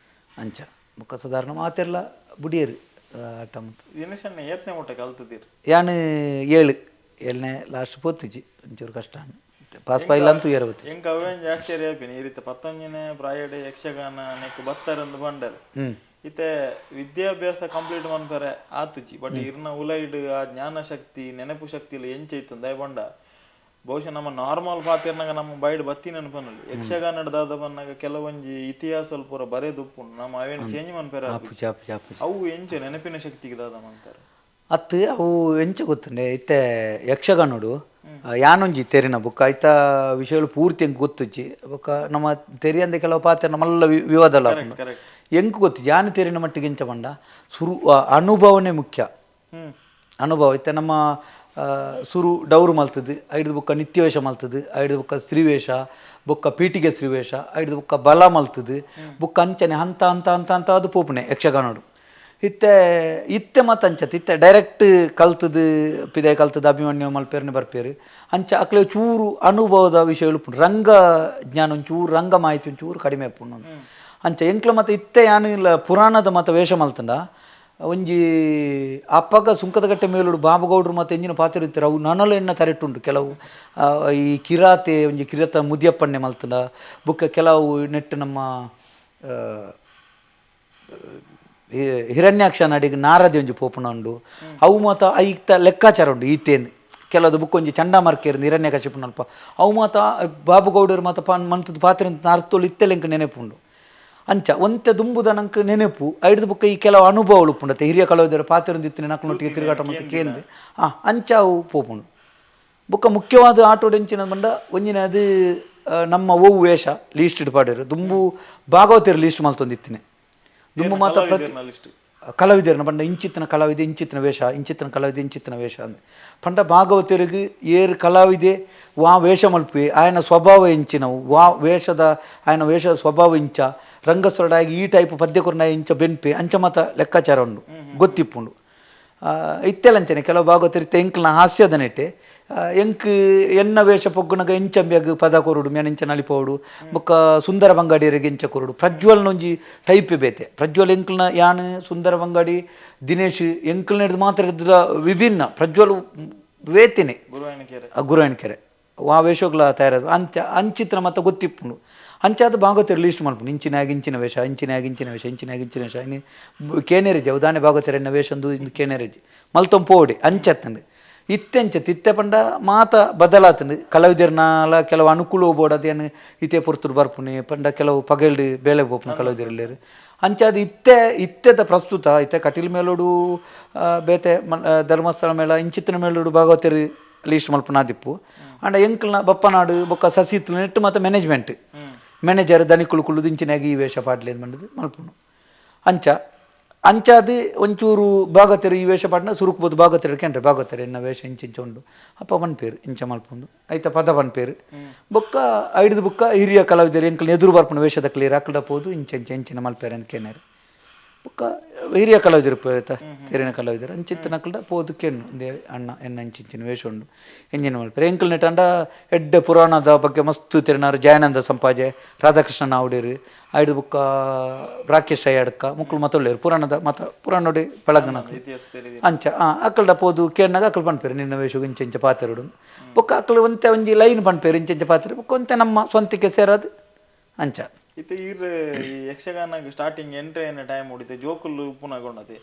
ಅಂಚ ಬುಕ್ಕ ಸಾಧಾರಣ ಮಾತೆಲ್ಲ ಬುಡಿಯರು ಆಟ ಮತ್ತು ಯಾನು ಏಳು ಏಳನೇ ಲಾಸ್ಟ್ ಪೋತಿಜಿ ಒಂಚೂರು ಕಷ್ಟ ಪಾಸ್ ಪಾಯಿಲ್ಲ ಅಂತೂ ಏರ ಬತ್ತಿ ಎಂಕ್ ಅವೇನ್ ಆಶ್ಚರ್ಯ ಆಪಿನಿ ಈ ರೀತಿ ಪತ್ತೊಂಜನೇ ಪ್ರಾಯಡೆ ಯಕ್ಷಗಾನ ನೆಕ್ ಬತ್ತರಂದು ಬಂಡಲ್ ಇತ್ತೆ ವಿದ್ಯಾಭ್ಯಾಸ ಕಂಪ್ಲೀಟ್ ಮನ್ಪರೆ ಆತುಜಿ ಬಟ್ ಇರ್ನ ಉಲೈಡ್ ಆ ಜ್ಞಾನ ಶಕ್ತಿ ನೆನಪು ಶಕ್ತಿ ಇಲ್ಲ ಎಂಚ ಇತ್ತು ದಯ ಬಂಡ ಬಹುಶಃ ನಮ್ಮ ನಾರ್ಮಲ್ ಪಾತಿರ್ನಾಗ ನಮ್ಮ ಬೈಡ್ ಬತ್ತಿ ನೆನಪನಲ್ಲಿ ಯಕ್ಷಗಾನದ ಬನ್ನಾಗ ಕೆಲವೊಂಜಿ ಇತಿಹಾಸ ಪೂರ ಬರೆದುಪ್ಪು ನಮ್ಮ ಅವೇನು ಚೇಂಜ್ ಮನ್ಪರೆ ಅವು ಎಂಚ ನೆನಪಿನ ಶಕ್ತಿಗೆ ದಾದ ಮಂತಾರೆ ಅತ್ತು ಅವು ಎಂಚ ಗೊತ್ತುಂಡೆ ಇತ್ತೆ ಯಕ್ಷಗಾನೋಡು ಯಾನೊಂಜಿ ತೆರಿನ ಬುಕ್ಕ ಐತ ವಿಷಯಗಳು ಪೂರ್ತಿ ಎಂಕ್ ಗೊತ್ತುಜ್ಜಿ ಬೊಕ್ಕ ನಮ್ಮ ತೆರಿಯಂದೆ ಕೆಲವು ಪಾತ್ರ ನಮ್ಮೆಲ್ಲ ವಿವಾದ ಅಲ್ಲ ಎಂಕ್ ಗೊತ್ತು ಯಾನು ತೆರಿನ ಮಟ್ಟಿಗೆ ಎಂಚ ಪಂಡ ಸುರು ಅನುಭವನೇ ಮುಖ್ಯ. ಅನುಭವ ಇತ್ತೆ ನಮ್ಮ ಸುರು ಡೌರು ಮಲ್ತದ್ದು ಐದು ಬುಕ್ಕ ನಿತ್ಯವೇಷ ಮಲ್ತದ್ದು ಐದು ಬುಕ್ಕ ಸ್ತ್ರೀವೇಷ ಬೊಕ್ಕ ಪೀಟಿಗೆ ಸ್ತ್ರೀವೇಷ ಐದು ಬುಕ್ಕ ಬಲ ಮಲ್ತದ್ದು ಬುಕ್ಕ ಅಂಚನೆ ಹಂತ ಹಂತ ಹಂತ ಹಂತ ಅದು ಪೋಪುನೆ ಯಕ್ಷಗಾನೋಡು ಇತ್ತೆ ಇತ್ತೆ ಮತ್ತು ಅಂಚತ್ ಇತ್ತೆ ಡೈರೆಕ್ಟ್ ಕಲ್ತದ್ದು ಪಿದೆ ಕಲ್ತದ್ದು ಅಭಿಮನ್ಯು ಮಲ್ಪೇರ್ನೆ ಬರ್ಪೇರು ಅಂಚ ಅಕ್ಲೆ ಚೂರು ಅನುಭವದ ವಿಷಯಗಳು ರಂಗ ಜ್ಞಾನ ಒಂಚೂರು ರಂಗ ಮಾಹಿತಿ ಒಂಚೂರು ಕಡಿಮೆ ಪುಣ್ಣು ಅಂಚ ಎಂಕ್ಲ ಮತ್ತು ಇತ್ತೆ ಯಾನು ಇಲ್ಲ ಪುರಾಣದ ಮತ್ತು ವೇಷ ಮಲ್ತಂಡ ಒಂಜಿ ಅಪ್ಪಗ ಸುಂಕದಕಟ್ಟೆ ಮೇಲುಡು ಬಾಬುಗೌಡ್ರು ಮತ್ತು ಎಂಜಿನ ಪಾತ್ರ ಇತ್ತಾರೆ ಅವು ನನಲ ಎಣ್ಣ ತರೆಟುಂಡು ಕೆಲವು ಈ ಕಿರಾತೆ ಒಂಜಿ ಕಿರಾತ ಮುದಿಯಪ್ಪಣ್ಣೆ ಮಲ್ತಂಡ ಬುಕ್ಕ ಕೆಲವು ನೆಟ್ಟು ನಮ್ಮ ಹಿರಣ್ಯಾಕ್ಷ ನಡಿಗೆ ನಾರದಿ ಒಂಜಿ ಪೋಪುನ ಉಂಡು ಅವು ಮಾತ ಐತ ಲೆಕ್ಕಾಚಾರ ಉಂಡು ಈತೇನು ಕೆಲವು ಬುಕ್ ಒಂಜಿ ಚಂಡಮಾರ್ಕೇರು ಹಿರಣ್ಯಕಶಿಪುನಲ್ಪ ಅವು ಮಾತ ಬಾಬುಗೌಡರು ಮಾತ ಪಾನ್ ಮಂತದ ಪಾತ್ರ ನಾರ್ತೋಳು ಇತ್ತೆಲೆಂಕ ನೆನಪುಂಡು ಅಂಚ ಒಂತೆ ದುಂಬುದ ನಂಗೆ ನೆನಪು ಐಡ್ದು ಬುಕ್ಕ ಈ ಕೆಲವು ಅನುಭವಗಳು ಉಪ್ಪುಂಡತೆ ಹಿರಿಯ ಕಲಾವಿದರ ಪಾತ್ರ ಇತ್ತು ನಕ್ಕನೊಟ್ಟಿಗೆ ತಿರುಗಾಟ ಮತ್ತು ಕೇಂದ್ರ ಅಂಚ ಅವು ಪೋಪುಂಡು ಬುಕ್ಕ ಮುಖ್ಯವಾದ ಆಟೋಡೆಂಚಿನ ಬಂಡ ಒಂಜಿನ ಅದು ನಮ್ಮ ಓವು ವೇಷ ಲೀಸ್ಟ್ ಪಾಡಿರು ದುಂಬು ಭಾಗವತಿಯರು ಲೀಸ್ಟ್ ಮಲ್ತೊಂದಿತ್ತಿನಿ ದುಂಬು ಮಾತ್ರ ಪ್ರತಿ ಕಲಾವಿದರನ್ನ ಪಂಡ ಇಂಚಿತ್ತಿನ ಕಲಾವಿದೆ ಇಂಚಿತ್ತಿನ ವೇಷ ಇಂಚಿತ್ತಿನ ಕಲಾವಿದೆ ಇಂಚಿತ್ತಿನ ವೇಷ ಅಂದ್ ಪಂಡ ಭಾಗವತರಿಗೆ ಏರ್ ಕಲಾವಿದೆ ವಾ ವೇಷ ಮಲ್ಪಿ ಆಯನ ಸ್ವಭಾವ ಇಂಚಿನವು ವಾ ವೇಷದ ಆಯನ ವೇಷದ ಸ್ವಭಾವ ಇಂಚ ರಂಗಸ್ಥಳಾಗಿ ಈ ಟೈಪ್ ಪದ್ಯ ಕೊರ್ನ ಇಂಚ ಬೆನ್ಪೆ ಅಂಚ ಮಾತ ಲೆಕ್ಕಾಚಾರ ಉಂಡು ಗೊತ್ತಿಪ್ಪುಂಡು ಇತ್ತೆಲಂಚನೆ ಕೆಲವು ಭಾಗವತರಿತ್ತೆ ಎಂಕ್ಲನ ಹಾಸ್ಯದ ನೆಟ್ಟೆ ಎಂಕ್ ಎನ್ನ ವೇಷ ಪೊಗ್ಗುನಗ ಎಂಚಂಬ್ಯಾಗ ಪದ ಕೊರುಡು ಮ್ಯಾನ್ ನಲಿಪೋಡು ಬೊಕ್ಕ ಸುಂದರ ಬಂಗಾಡಿಯರಿಗೆ ಎಂಚ ಕೊರುಡು ಪ್ರಜ್ವಲ್ನೊಂಜಿ ಟೈಪ್ ಬೇತೆ ಪ್ರಜ್ವಲ್ ಎಂಕ್ಲನ ಯಾನ್ ಸುಂದರ ಬಂಗಾಡಿ ದಿನೇಶ್ ಎಂಕ್ಲನ ಹಿಡ್ದು ಮಾತ್ರ ಇದ್ರ ವಿಭಿನ್ನ ಪ್ರಜ್ವಲ್ ವೇತಿನಿ ಗುರುವಾಯನಕೆರೆ ಆ ವೇಷಗಳ ತಯಾರಾದ ಅಂಚ ಅಂಚಿತ್ರ ಮತ್ತು ಗೊತ್ತಿಪ್ಪುಂಡು ಅಂಚಾದ ಭಾಗವತರು ಲೀಸ್ಟ್ ಮಲ್ಪುಂಡು ಇಂಚಿನಾಗ ಇಂಚಿನ ವೇಷ ಇಂಚಿನಾಗ ಇಂಚಿನ ವೇಷ ಇಂಚಿನಾಗ ಇಂಚಿನ ವೇಷ ಇನ್ನು ಕೇನೇರಿಜಿ ಉದಾಹರಣೆ ಭಾಗವತರೆನ್ನ ವೇಷ ಅಂದು ಇಂದು ಕೇನೇರಿಜಿ ಮಲ್ತೊಂಪೋಡಿ ಪೋಡಿ ಅಂಚತ್ತಂಡು ಇತ್ತೆಂಚ ತಿತ್ತೆ ಪಂಡ ಮಾತ ಬದಲಾತಂಡು ಕಲಾವಿದರ್ನಾಲ ಕೆಲವು ಅನುಕೂಲ ಬೋಡು ಅದೇನು ಇತ್ತೆ ಪೊರ್ತುಡು ಬರ್ಪುನಿ ಪಂಡ ಕೆಲವು ಪಗಲ್ಡು ಬೇಳೆ ಪೋಪುನ ಕಲಾವಿದರ್ಲೇರು ಅಂಚಾದ ಇತ್ತೆ ಇತ್ತೆದ ಪ್ರಸ್ತುತ ಇತ್ತೆ ಕಟೀಲ್ ಮೇಲೋಡು ಬೇತೆ ಧರ್ಮಸ್ಥಳ ಮೇಳ ಇಂಚಿತ್ತಿನ ಮೇಲೋಡು ಭಾಗವತರು ಲೀಸ್ಟ್ ಮಲ್ಪುನಾದಿಪ್ಪು ಅಂಡ ಎಂಕ್ಲ್ನ ಬಪ್ಪನಾಡು ಬೊಕ್ಕ ಸಸಿತ್ಲು ನೆಟ್ಟು ಮತ್ತು ಮ್ಯಾನೇಜ್ಮೆಂಟ್ ಮ್ಯಾನೇಜರ್ ದನಿಕುಲು ಕುಳ್ಳುದು ಇಂಚಿನಾಗಿ ಈ ವೇಷ ಪಾಡ್ಲಿ ಮಂಡದು ಮಲ್ಪುನು ಅಂಚ ಅಂಚಾದ ಒಂಚೂರು ಭಾಗವತರು ಈ ವೇಷ ಪಾಡ್ನ ಸುರುಕ್ಬೋದು ಭಾಗವತರು ಕೇಂದ್ರ ಭಾಗವತರು ಎನ್ನ ವೇಷ ಇಂಚಿಂಚ ಉಂಡು ಅಪ್ಪ ಪನ್ಪೇರು ಇಂಚ ಮಲ್ಪುಂಡು ಐತ ಪದ ಪನ್ಪೇರು ಬೊಕ್ಕ ಐಡ್ದು ಬೊಕ್ಕ ಹಿರಿಯ ಕಲಾವಿದರು ಎಂಕಲ್ನ ಎದುರು ಬರ್ಪುನ ವೇಷದ ಕ್ಲಿಯರ್ ಅಕ್ಕಡ ಪೋದು ಇಂಚ ಇಂಚ ಇಂಚಿನ ಮಲ್ಪೇರು ಅಂತ ಕೇನಾರು. ಬೊಕ್ಕ ಹಿರಿಯ ಕಲಾವಿದರು ತೆರಿನ ಕಲಾವಿದರು ಅಂಚಿತ್ತ ನಕಲ್ಡ ಪೋದು ಕೆಣ್ಣು ಒಂದೇ ಅಣ್ಣ ಎನ್ನ ಅಂಚಿಂಚಿನ ವೇಷ ಉಂಡು ಎಂಜಿನ ಮಲ್ಪೆರ್ ಎಂಕಲ್ ನೆಟಾಂಡ ಎಡ್ಡೆ ಪುರಾಣದ ಬಗ್ಗೆ ಮಸ್ತ್ ತೆರಿನಾರು ಜಯಾನಂದ ಸಂಪಾಜೆ, ರಾಧಾಕೃಷ್ಣ ನಾವ್ಡೇರು, ಐದು ಬೊಕ್ಕ ರಾಕೇಶ್ ಅಯ್ಯಡ್ಕ ಮುಕ್ಕಳು ಮತ್ತೊಳ್ಳೆರು ಪುರಾಣದ ಮತ ಪುರಾಣೋಡಿ ಪಳಗನಕುಲು ಇತಿಹಾಸ ತೆರಿದಿ. ಅಂಚ ಅಕ್ಕಲ್ಡ ಪೋದು ಕೇಣ್ಣಾಗ ಅಕ್ಕಲು ಪನ್ಪೆರ್ ನಿನ್ನ ವೇಷಗ್ ಇಂಚ ಇಂಚ ಪಾತೆರೊಡು ಬೊಕ್ಕ ಅಕ್ಕಲು ಒಂತೆ ಒಂಜಿ ಲೈನ್ ಪನ್ಪೆರ್ ಇಂಚ ಇಂಚ ಪಾತೆರ ಬೊಕ್ಕ ಒಂತೆ ನಮ್ಮ ಸ್ವಂತಿಕೆ ಸೇರದು ಅಂಚ. ಇತ್ತೆ ಈರ್ ಈ ಯಕ್ಷಗಾನ ಸ್ಟಾರ್ಟಿಂಗ್ ಎಂಟ್ರಿ ಆಯಿನ ಟೈಮ್ ಉಡಿತೆ ಜೋಕುಲು ಉಪ್ಪುನಗೊಂಡತೆ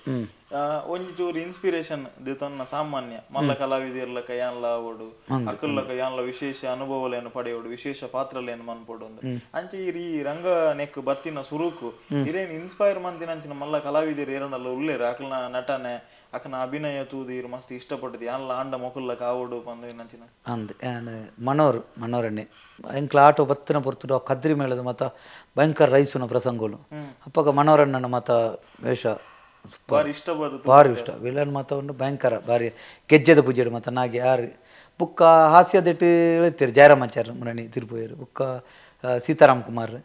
ಒಂಜಿ ಚೂರು ಇನ್ಸ್ಪಿರೇಷನ್ ದಿತೊನ್ನ ಸಾಮಾನ್ಯ ಮಲ್ಲ ಕಲಾವಿದೆರ್ಲಕ ಯಾನ್ಲ ಆವೊಡು, ಅಕುಲ್ಲಕ ಯಾನ್ಲ ವಿಶೇಷ ಅನುಭವಲೇನು ಪಡೆಯೋಡು, ವಿಶೇಷ ಪಾತ್ರಲೇನು ಮನ್ಪೊಡು ಅಂದ್. ಅಂಚ ಈರ್ ಈ ರಂಗ ನೆಕ್ ಬತ್ತಿನ ಸುರುಕು ಇರೇನ್ ಇನ್ಸ್ಪೈರ್ ಮಂತಿನ ಅಂಚಿನ ಮಲ್ಲ ಕಲಾವಿದೆರ್ ಏರನಲ್ಲ ಉಲ್ಲೇರ್, ಅಕಲ್ನ ನಟನೆ ಅಕಲ್ನ ಅಭಿನಯ ತೂದು ಈರ್ ಮಸ್ತ್ ಇಷ್ಟಪಟ್ಟದು ಯಾನ್ಲ ಆಂಡ ಮೊಕುಲ್ಲಕ ಆವೊಡು ಪಂದ್ ಅಂಚಿನ? ಅಂದ್ ಯಾನ್ ಮನೋರ್ ಮನೋರಣ್ಣೆ ಎಂಕ್ಲ ಆಟೋ ಬತ್ತಿನ ಪೊರ್ತುಡು ಆ ಕದ್ರಿ ಮೇಳದ ಮತ ಭಯಂಕರ ರೈಸುನ ಪ್ರಸಂಗಗಳು ಅಪ್ಪಗ ಮನೋರಣ್ಣನ ಮತ ವೇಷ ಸೂಪರ್. ಬಾರಿ ಇಷ್ಟ ಬರ್ತದೆ. ಭಾರಿ ಇಷ್ಟ ವಿಲನ್ ಮಾತ ಉಂಡು ಭಯಂಕರ ಭಾರಿ ಗೆಜ್ಜೆದ ಪೂಜೆಡು ಮಾತ ನಾಗೆ ಆರು ಬುಕ್ಕ ಹಾಸ್ಯದೆಟ್ಟು ಹೇಳ್ತೀರಿ ಜಯರಾಮಾಚಾರ್ಯ ಮುರಣಿ ತಿರುಪೋಯರು ಬುಕ್ಕ ಸೀತಾರಾಮ್ ಕುಮಾರ್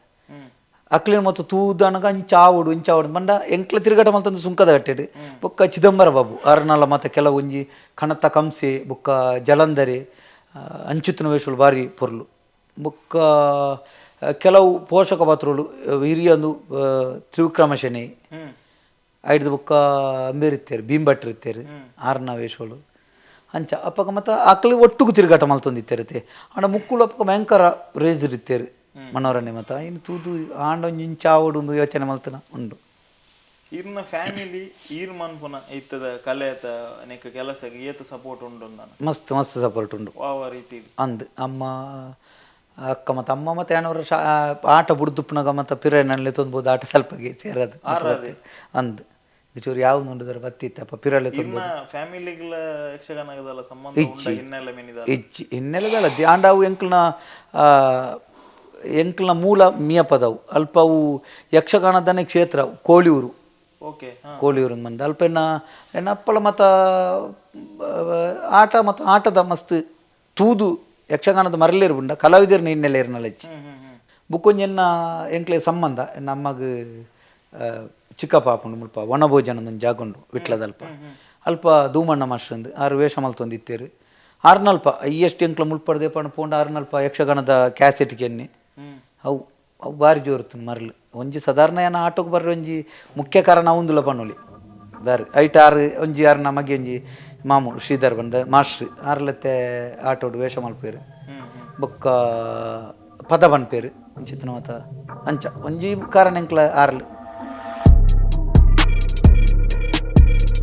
ಅಕ್ಲಿನ ಮತ್ತು ತೂದನಗ ಇಂಚ ಆವೊಡು ಇಂಚ ಆವೊಡು ಬಂಡ ಎಂಕ್ಲ ತಿರುಗಾಟ ಮಲ್ತೊಂದು ಸುಂಕದ ಕಟ್ಟೆಡು ಬೊಕ್ಕ ಚಿದಂಬರ ಬಾಬು ಅರ್ನಲ ಮಾತ ಕೆಲವು ಒಂಜಿ ಕಣತ ಕಂಸೆ ಬೊಕ್ಕ ಜಲಂಧರೆ ಅಂಚುತ್ತಿನ ವೇಷಗಳು ಭಾರಿ ಪೊರ್ಲು ಬೊಕ್ಕ ಕೆಲವು ಪೋಷಕ ಪಾತ್ರಗಳು ಹಿರಿಯಂದು ತ್ರಿವಿಕ್ರಮ ಶೆಣೈ ಐಡ್ದು ಬೊಕ್ಕ ಅಂಬೇರಿತ್ತೇರು ಭೀಮ್ ಭಟ್ರು ಇತ್ತೇರು ಆರ್ನ ವೇಷಗಳು ಅಂಚ ಅಪ್ಪಗ ಮತ್ತು ಆಕಲಿ ಒಟ್ಟುಗು ತಿರುಗಾಟ ಮಲ್ತೊಂದಿತ್ತೇರತೆ ಆಂಡ ಮುಕ್ಕುಲು ಅಪ್ಪಗ ಭಯಂಕರ ರೇಜ್ ಇತ್ತೇರು ಮನೋರಣೆ ಮತ ಇನ್ನು ತೂದು ಆಂಡ ಒಂಜಿ ಇಂಚ ಆವೊಡು ಒಂದು ಯೋಚನೆ ಮಲ್ತನ ಉಂಡು. ಈರ್ನ ಫ್ಯಾಮಿಲಿ ಈರ್ ಮನ್ಪುನ ಇತ್ತದ ಕಲೆತ ನೆಕ್ ಕೆಲಸಕ್ಕೆ ಏತ್ ಸಪೋರ್ಟ್ ಉಂಡು ಅಂದಾನ? ಮಸ್ತ್ ಮಸ್ತ್ ಸಪೋರ್ಟ್ ಉಂಡು. ವಾವ ರೀತಿ? ಅಂದ್ ಅಮ್ಮ ಅಕ್ಕ ಮತ್ತು ಅಮ್ಮ ಮತ್ತು ಏನವರ ಶಾ ಆಟ ಬುಡ್ದುಪ್ಪುನಗ ಮತ್ತು ಪಿರನಲ್ಲಿ ತೊಂದ್ಬೋದು ಆಟ ಸ್ವಲ್ಪಗೆ ಸೇರದು ಅಂದ್ ಚೂರು ಯಾವ್ದು ಉಂಡು ಬತ್ತಿತ್ತಪ್ಪ ಪಿರಳೆ ಈರ್ನ ಫ್ಯಾಮಿಲಿಗ್ಲ ಯಕ್ಷಗಾನದಲ್ಲ ಸಂಬಂಧ ಉಂಡ ಹಿನ್ನೆಲೆ ಮಿನಿದ? ಇಜ್ಜಿ, ಹಿನ್ನೆಲೆದಲ್ಲ. ಆಂಡ ಅವು ಎಂಕ್ಲನ ಎಂಕ್ಲನ ಮೂಲ ಮಿಯಪದವು ಅಲ್ಪ ಅವು ಯಕ್ಷಗಾನದನೇ ಕ್ಷೇತ್ರ ಕೋಳಿಯೂರು. ಓಕೆ ಕೋಳಿಯೂರು ಮಂದ ಅಲ್ಪ ಎನ್ನ ಎನ್ನ ಅಪ್ಪಳ ಮತ ಆಟ ಮತ್ತು ಆಟದ ಮಸ್ತ್ ತೂದು ಯಕ್ಷಗಾನದ ಮರಲೇರು ಉಂಡ ಕಲಾವಿದರ್ನ ಹಿನ್ನೆಲೆ ಇರ್ನಲಜ್ಜಿ. ಹ್ಮ್ ಹ್ಮ್ ಹ್ಮ್ ಬುಕ್ಕೊಂಜಿ ಎನ್ನ ಎಂಕ್ಲೆ ಸಂಬಂಧ ಎನ್ನ ಅಮ್ಮಗ್ ಚಿಕ್ಕಪ್ಪ ಆಪುಂಡು ಮುಲ್ಪ ವನಭೋಜನ ಒಂಜಿ ಜಾಗ ಉಂಡು ವಿಟ್ಲದಲ್ಪ ಅಲ್ಪ ದೂಮಣ್ಣ ಮಾಸ್ಟರ್ ಅಂದ್ ಆರು ವೇಷ ಮಲ್ತೊಂದಿತ್ತೇರು ಆರ್ನಲ್ಪ ಎಷ್ಟು ಎಂಕ್ಲ ಮುಲ್ಪಡ್ ದೇಪಣ್ಣ ಪೋಂಡ ಆರ್ನಲ್ಪ ಯಕ್ಷಗಾನದ ಕ್ಯಾಸೆಟ್ ಕೆನ್ನಿ ಅವು ಅವು ಭಾರಿ ಜೋರುತ್ತುಂಡು ಮರಲು ಒಂಜಿ ಸಾಧಾರಣ ಏನ ಆಟೋಗೆ ಬರ್ರೆ ಒಂಜಿ ಮುಖ್ಯ ಕಾರಣ ಅವುಂದುಲ ಪನ್ನೊಲಿ ಬಾರಿ ಐಟ್ ಆರು ಒಂಜಿ ಆರು ನಮಗೆ ಒಂಜಿ ಮಾಮು ಶ್ರೀಧರ್ ಬಂದ ಮಾಸ್ಟ್ರ್ ಆರ್ಲತ್ತೆ ಆಟೋಡು ವೇಷ ಮಲ್ಪೇರು ಹ್ಮ್ ಹ್ಮ್ ಬೊಕ್ಕ ಪದ ಪನ್ಪೇರು ಇಂಚಿತ್ತಿನ ಮಾತ ಅಂಚ ಒಂಜಿ ಕಾರಣ ಎಂಕ್ಲ ಆರ್ಲ್.